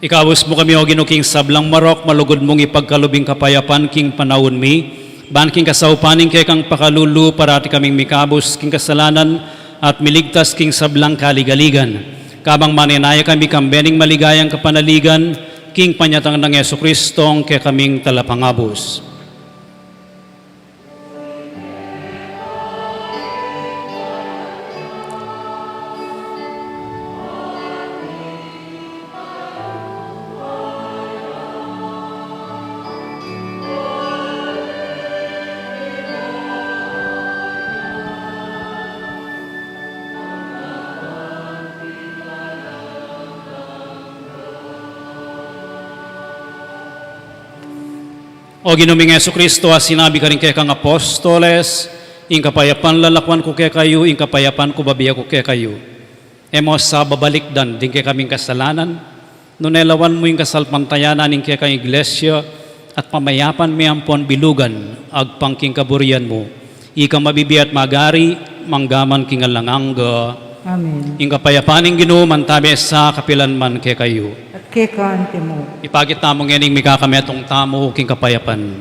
Ikabus mu kami, o Ginu, king sablang marok, malugud mung ipagkalub ing kapayapan king panaun mi, ban king kasaupan ning kekang pakalulu, parati kaming mikabus king kasalanan at miligtas king sablang kaligaligan. Kabang manenaya kami kambe ning maligayang kapanaligan, king panyatang nang Jesucristong kekaming Talapangabus. O Ginu ming Jesucristo, a sinabi karing kekang apostoles, "Ing kapayapan lalakwan ku kekayu, ing kapayapan ku babie ku kekayu." E mu sa babalikdan ding kekaming kasalanan, nune lawan mu ing kasalpantayanan ning kekang Iglesia, at pamayapan me ampon bilugan, agpang king kaburian mu. Ika mabibie at magari, manggaman king alang angga. Amen. Ing kapayapan ning Ginu mantabe sa kapilan man kekayu. At keka antimu. Ipakit tamu ngening mikakametung tamu king kapayapan.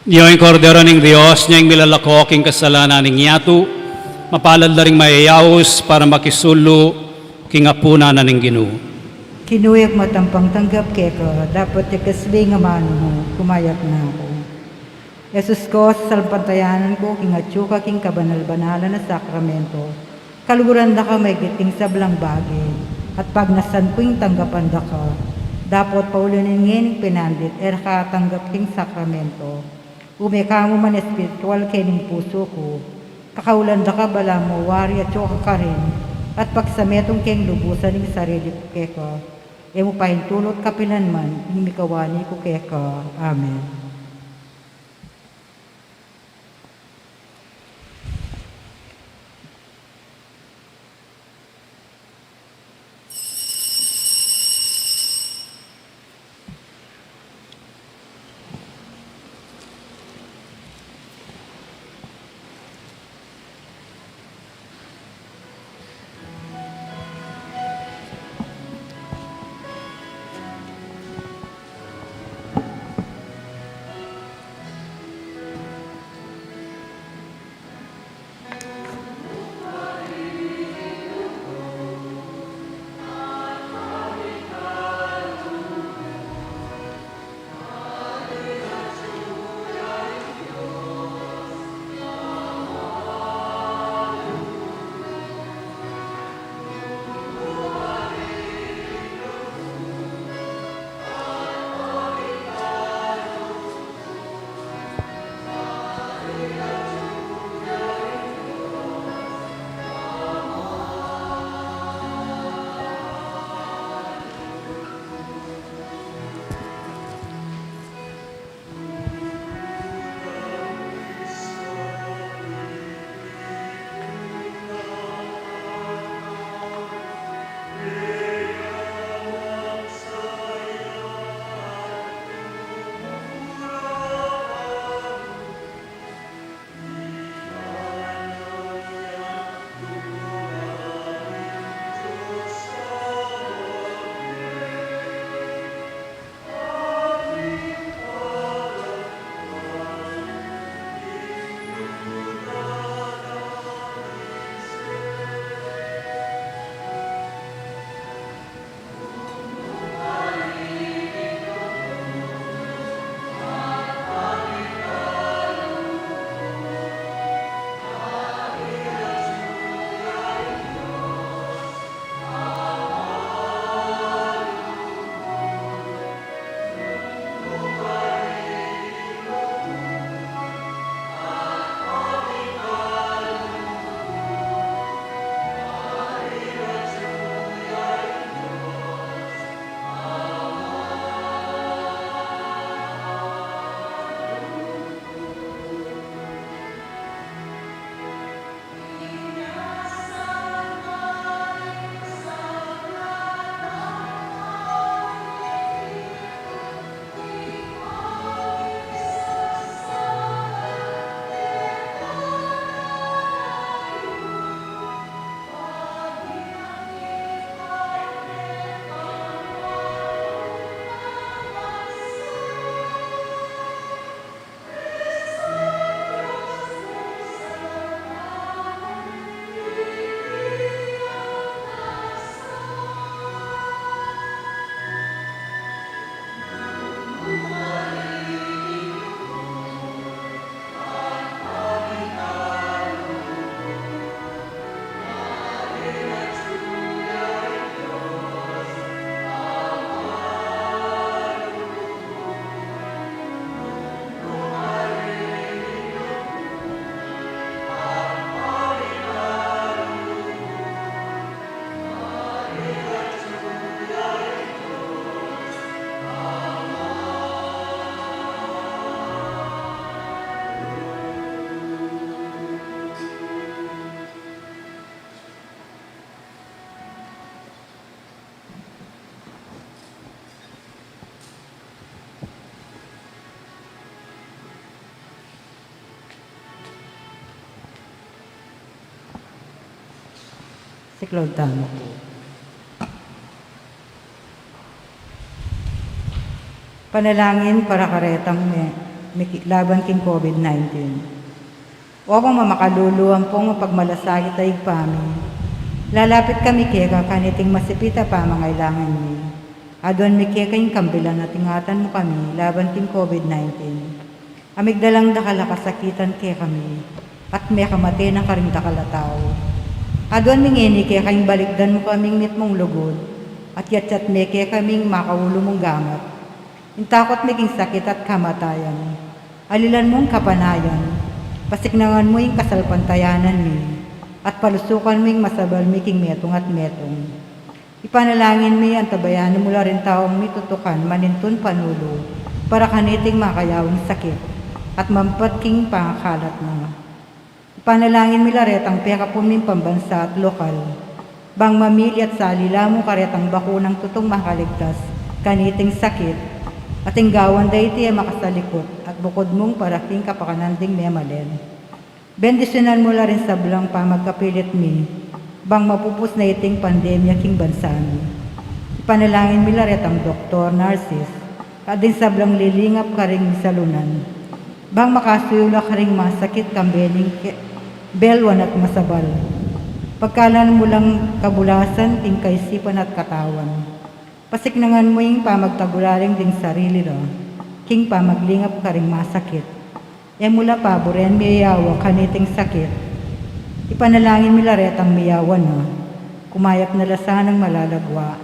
Iyong Kordero ning Dios, iyong milalako king kasalanan ning yatu, mapalad la ring mayayaus para makisulu king apunan na ning Ginu. Ginu, e ku matampang tanggap keka, dapot ikasbi ing amanu mu, kumayap na ku. Jesus ku, sasalpantayanan ku king atyu ka king kabanal-banalan a sakramento, kaluguran da ka maigit king sablang bage, at pagnasan ku ing tanggapan da ka. Dapot pauli ning ngening pinandit, e ra ka atanggap king sakramento, ume ka mu man espiritual kening pusu ku. Kakaulan da ka balamu wari atyu ka karin, at pagsametung keng lubusan ing sarili ku keka. E mu paintulut kapilan man ing mikawani ku keka. Amen. Siklaud tamu pu. Panalangin para karetang me. miki-, laban king COVID nineteen. O Ibpang mamakalulu ampong mapagmalasakit a Ibpa mi, lalapit kami keka kaniting masipit a pamangailangan mi. Aduan mi keka ing kambilan at ingatan mu kami laban king COVID nineteen. A migdalang dakal a kasakitan kekami, at mekamate na karing dakal a tau. Aduan mi ngeni keka ing balikdan mu kaming mitmung lugud, at yatyat me kekaming makaulu mung gamat. Ing takot mi king sakit at kamatayan, alilan mung kapanayan, pasiknangan mu ing kasalpantayanan mi, at palusukan mu ing masabal mi king metung at metung. Ipanalangin mi, antabayanan mu la ring taung mitutukan manintun panulu para kaniting makayawing sakit at mampat king pangakalat na. Ipanalangin mi la retang pekapun ming pambansa at lokal, bang mamili at sali la mu karetang bakunang tutung makaligtas kaniting sakit, at ing gawan da iti e makasalikut at bukud mung para king kapakanan ding memalen. Bendisyunan mu la ring sablang pamagkapilit mi, bang mapupus na iting pandemya king bansa mi. Ipanalangin mi la retang doktor, nurses, at ding sablang lilingap karing misalunan, bang makasuyu la karing masakit kambe ning ke-, belwan at masabal. Pagkaluban mu lang kabulasan king kaisipan at katawan. Pasiknangan mu ing pamagtagulaling ding sarili la king pamaglingap karing masakit. E mu la paburen miyawa kaniting sakit. Ipanalangin mi la retang miyawa na, kumayap na la sanang malalagwa.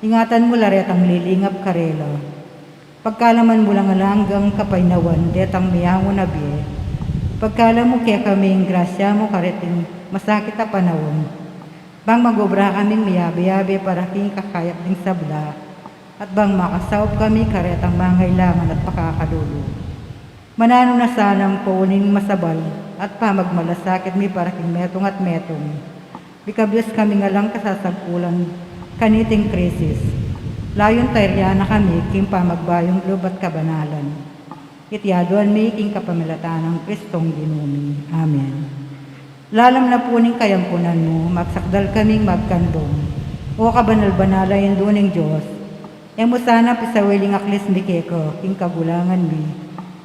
Ingatan mu la retang lilingap karela. Pagkaluban mu lang alang anggang kapaynawan detang miyangu na bie. Pagkaluban mu kekami ing grasya mu kareting masakit a panaun, bang mag-obra kaming miyabe-yabe para king ikakayap ding sabla, at bang makasaup kami karetang mangailangan at pakakalulu. Mananu na sanang pauning masabal at pamagmalasakit mi para king metung at metung. Mikabius kami ngan lang kasasagkulan kaniting krisis. Layun tayrian na kami king pamagbayung lub at kabanalan. Iti aduan mi king kapamilatan nang Kristong Ginu mi. Amen. Lalam na pu ning kayampunan mu, magsakdal kaming magkanbung. O kabanal-banal a Indu ning Dios, e mu sana pisawil ing aklis mi keka king kagulangan mi,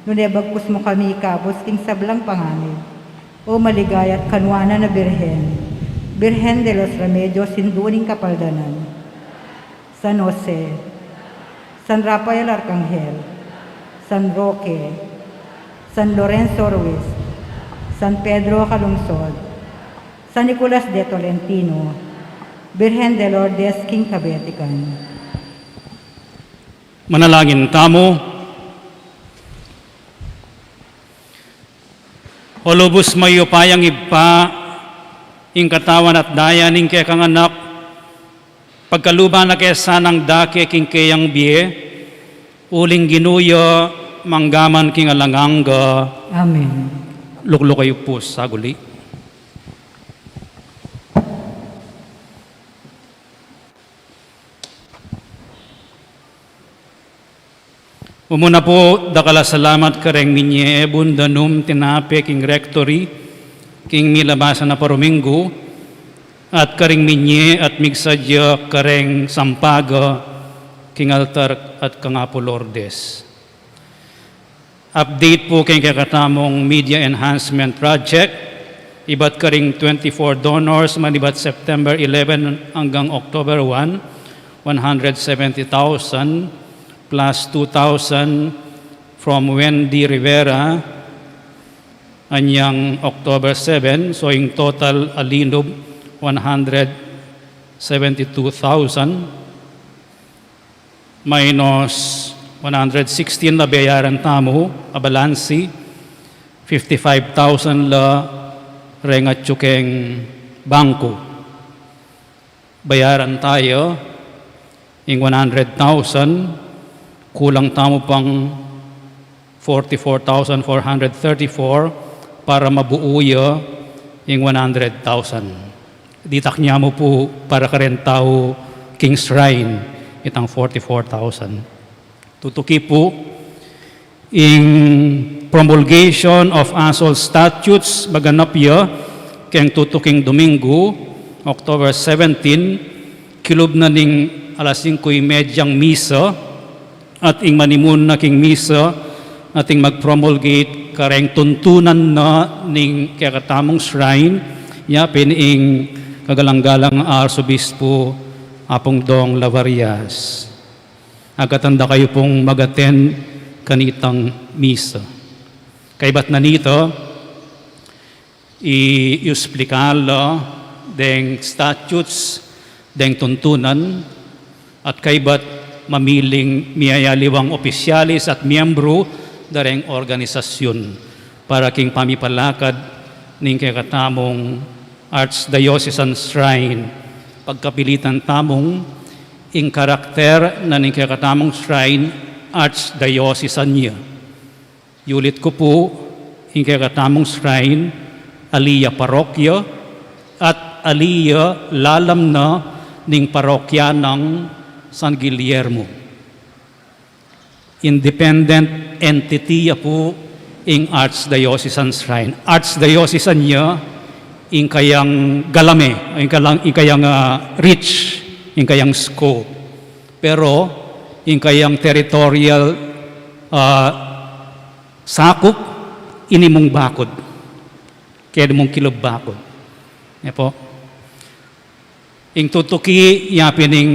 nune bagkus mu kami ikabus king sablang panganib. O maligaya at kanuanan a Birhen, Birhen de los Remedios, Indu ning Kapaldanan, San Jose, San Rafael Arcangel, San Roque, San Lorenzo Ruiz, San Pedro Calungsod, San Nicolas de Tolentino, Birhen de Lourdes king Kabetikan. Manalangin tamu. O lubus mayupayang Ibpa, ing katawan at daya ning kekang Anak, pagkaluban na ke sanang dake king keyang bie, uling Ginu ya manggaman king alang angga. Amen. Lukluk kayu pu saguli. Mumuna pu, dakal a salamat kareng minye e bun danum tinape king rectory, king milabasan a paruminggu, at kareng minye at migsadya kareng sampaga king altar at kang Apu Lourdes. Update pu keng kekatamung media enhancement project, ibat karing twenty-four donors, manibat September eleven anggang October one, one hundred seventy thousand plus two thousand from Wendy Rivera, anyang October seven, so ing total a linub one hundred seventy-two thousand. Minus one hundred sixteen la bayaran tamu a balansi, fifty-five thousand la reng atyu keng bangku. Bayaran taya ing one hundred thousand, kulang tamu pang forty-four thousand four hundred thirty-four para mabuo ya ing one hundred thousand. Ditak nya mu pu para kareng tau king shrine itang forty-four thousand. Tutuki pu ing promulgation of ASOL statutes, maganap ya keng tutuking Domingo, October seventeen, kilub na ning alas singko y medyang misa, at ing manimun na king misa, ating mag-promulgate kareng tuntunan na ning kekatamung shrine, ya pin ing kagalang-galang Arsobispo Apung Dong Lavarias. Agkatan da kayu pung mag-attend kanitang misa. Kaybat na nita, i-, iusplika la deng statutes, deng tuntunan, at kaybat mamiling miyayaliwang opisyales at miyembru da reng organisasyun para king pamipalakad ning kekatamung Archdiocesan Shrine. Pagkapilitan tamung ing karakter na ning kekatamung shrine, archdiocesan ya. Yulit ku pu, ing kekatamung shrine, ali ya parokya, at ali ya lalam na ning parokya nang San Guillermo. Independent entity ya pu ing Archdiocesan Shrine. Archdiocesan ya ing kayang galame, ing kayang, ing kayang, ah, reach, ing kayang scope. Pero ing kayang territorial, ah, sakup, ini mung bakud. Kaya mung kilub bakud. Ya pu. Ing tutuki, ya pin ing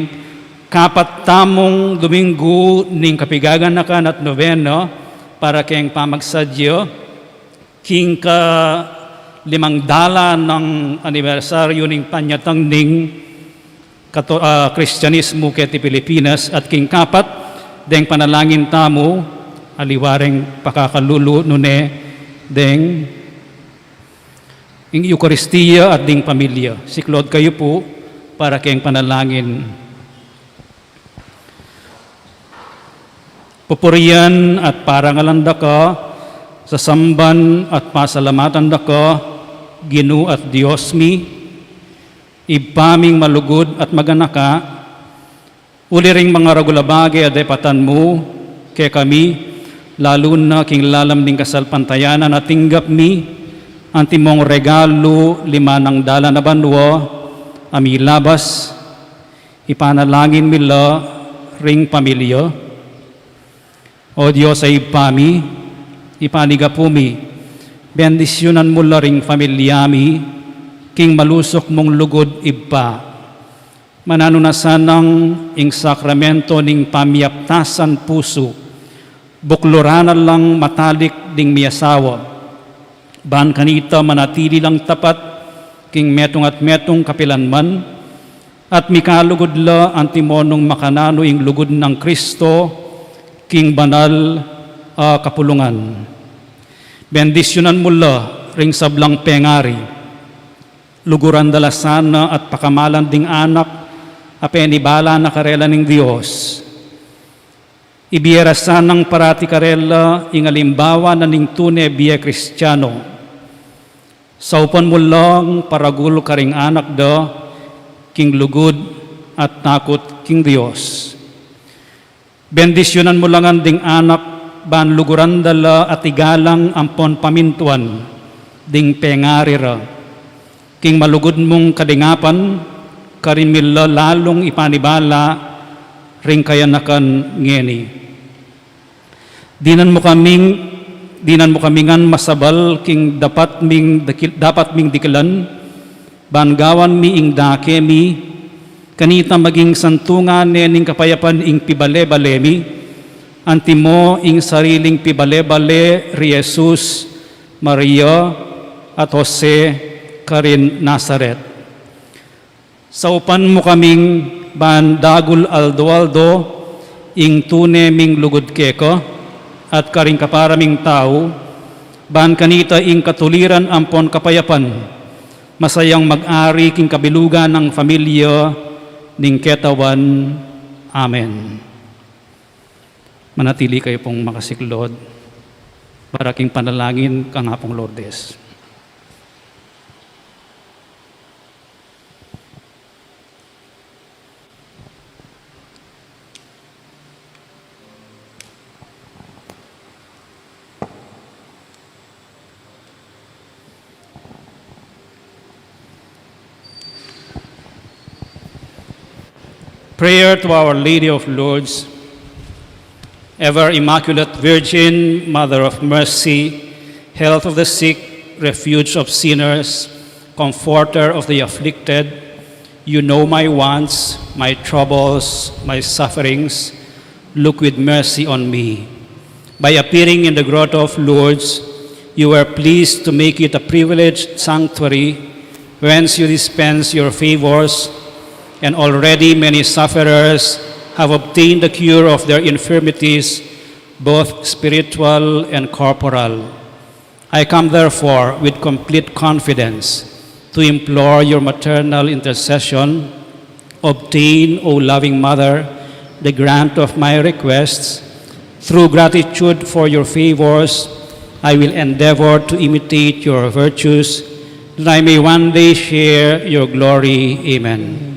kapat tamung Dominggu ning kapigaganakan at nobena para keng pamagsadya king kalimang dalan nang anibersaryu ning panyatang ning Kato-, ah, Kristianismu keti Pilipinas, at king kapat deng panalangin tamu, aliwa reng pakakalulu nune deng ing Eukaristia at ding pamilya. Siklaud kayu pu para keng panalangin. Pupurian at parangalan da ka, sasamban at pasalamatan da ka, Ginu at Dios mi, Ibpa ming malugud at maganaka, uli ring mangaragul a bage a depatan mu kekami, lalu na king lalam ning kasalpantayanan a tinggap mi, antimong regalu limang dalan a banua a milabas, ipanalangin mi la ring pamilya. O Dios a Ibpa mi, ipanigapu mi, bendisyunan mu la ring pamilya mi king malusuk mung lugud, Ibpa. Mananu na sanang ing sakramento ning pamiyaptasan pusu, bukluran na lang matalik ding miyasawa, ban kanita manatili lang tapat king metung at metung kapilanman, at mikalugud la antimo nung makananu ing lugud nang Kristo king banal a kapulungan. Bendisyunan mu la ring sablang pengari. Luguran da la sana at pakamalan ding anak a penibala na karela ning Dios. Ibie ra sanang parati karela ing alimbawa na ning tune bie Kristiano. Saupan mu lang paragul karing anak da king lugud at takut king Dios. Bendisyunan mu la ngan ding anak ban luguran da la at igalang ampon pamintuan ding pengari ra. King malugud mung kalingapan, karin mi la lalung ipanibala ring kayanakan ngeni. Dinan mu kaming, dinan mu kami ngan masabal king dapat ming dakil-, dapat ming dikilan, ban gawan mi ing dake mi, kanita maging santungan ne ning kapayapan ing pibale-bale mi, antimo ing sariling pibale-bale ri Jesus, Maria, at Jose, karin Nazaret. Saupan mu kaming ban dagul aldo-aldo ing tune ming lugud keka, at karing kapara ming tau, ban kanita ing katuliran ampon kapayapan, masayang mag-ari king kabilugan nang pamilya ning ketawan. Amen. Manatili kayu pung makasiklaud para king panalangin kang Apung Lourdes. Prayer to Our Lady of Lourdes. Ever Immaculate Virgin, Mother of Mercy, Health of the sick, Refuge of sinners, Comforter of the afflicted, you know my wants, my troubles, my sufferings. Look with mercy on me. By appearing in the Grotto of Lourdes, you were pleased to make it a privileged sanctuary whence you dispense your favors, and already many sufferers have obtained the cure of their infirmities, both spiritual and corporal. I come, therefore, with complete confidence to implore your maternal intercession. Obtain, O loving Mother, the grant of my requests. Through gratitude for your favors, I will endeavor to imitate your virtues, that I may one day share your glory. Amen.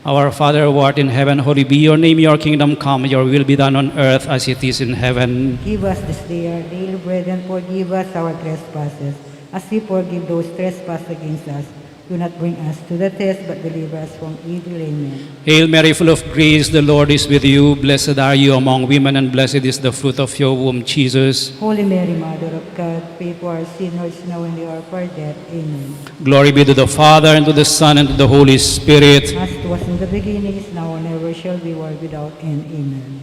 Our Father who art in heaven, holy be your name. Your kingdom come, your will be done on earth as it is in heaven. Give us this day our daily bread, and forgive us our trespasses, as we forgive those trespass against us. Do not bring us to the test, but deliver us from evil. Amen. Hail Mary, full of grace, the Lord is with you. Blessed are you among women, and blessed is the fruit of your womb, Jesus. Holy Mary, Mother of God, pray for us sinners, now and at the hour of our death. Amen. Glory be to the Father, and to the Son, and to the Holy Spirit. As it was in the beginning, is now, and ever shall be, world without end. Amen.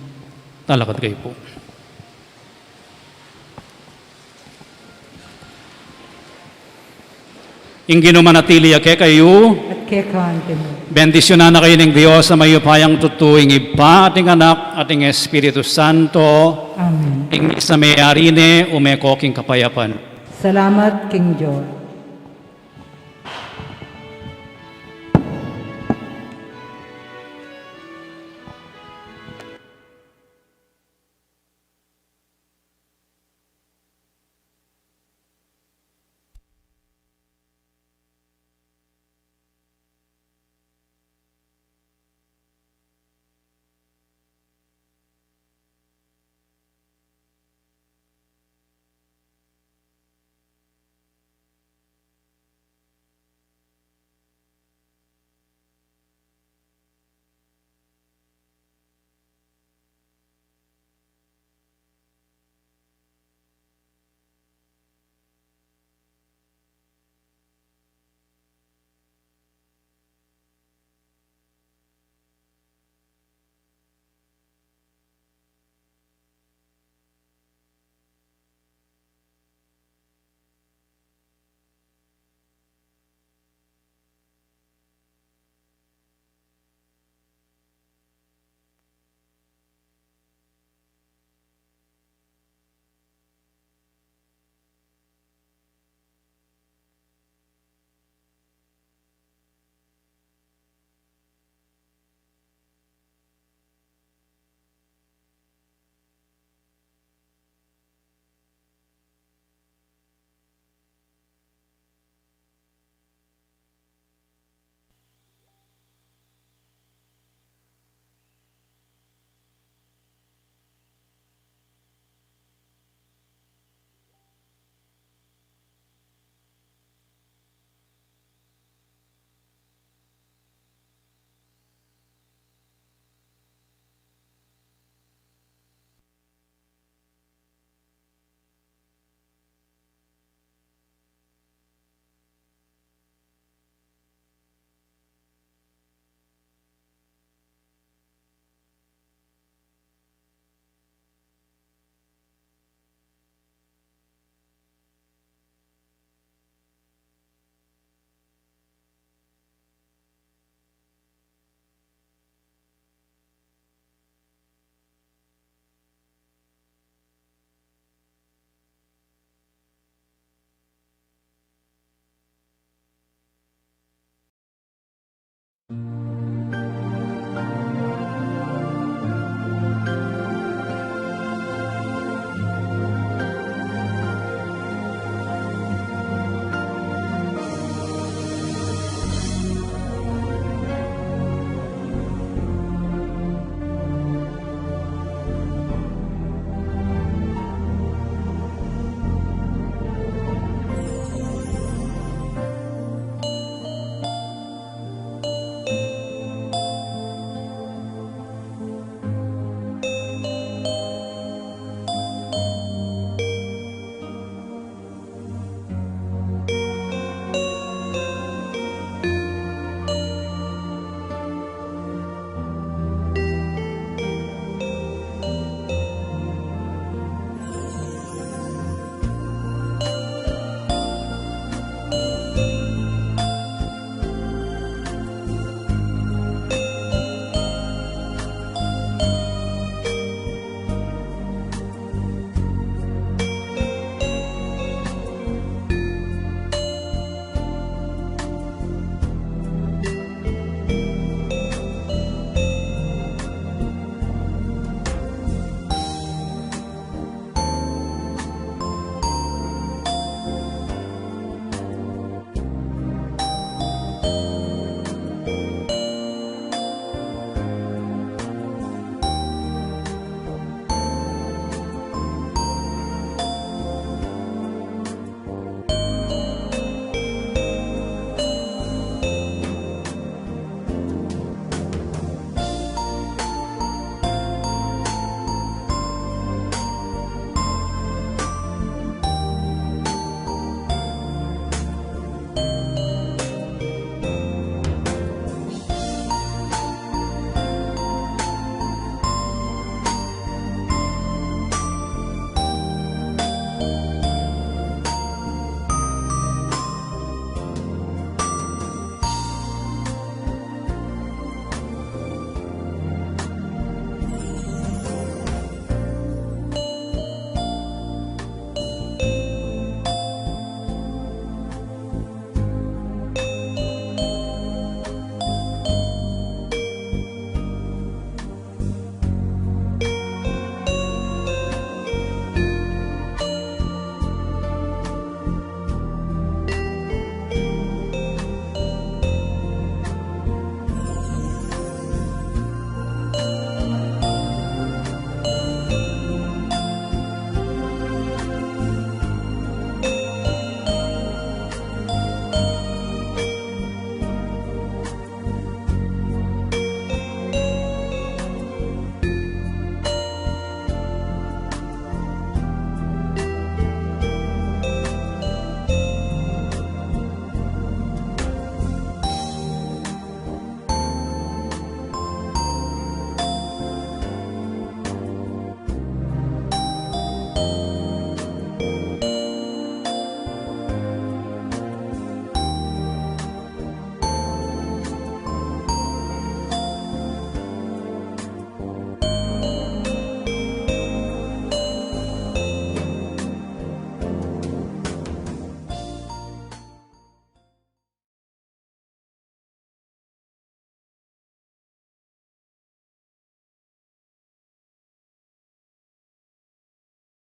Talakad kayu pu. Ing Ginu manatili ya kekayu. At keka naman. Bendisyunan na kayu ning Dios a mayupayang tutu, ing Ibpa, at ing Anak, at ing Espiritu Santo. Amen. Ing misa meyari ne, ume ko king kapayapan. Salamat king Dios.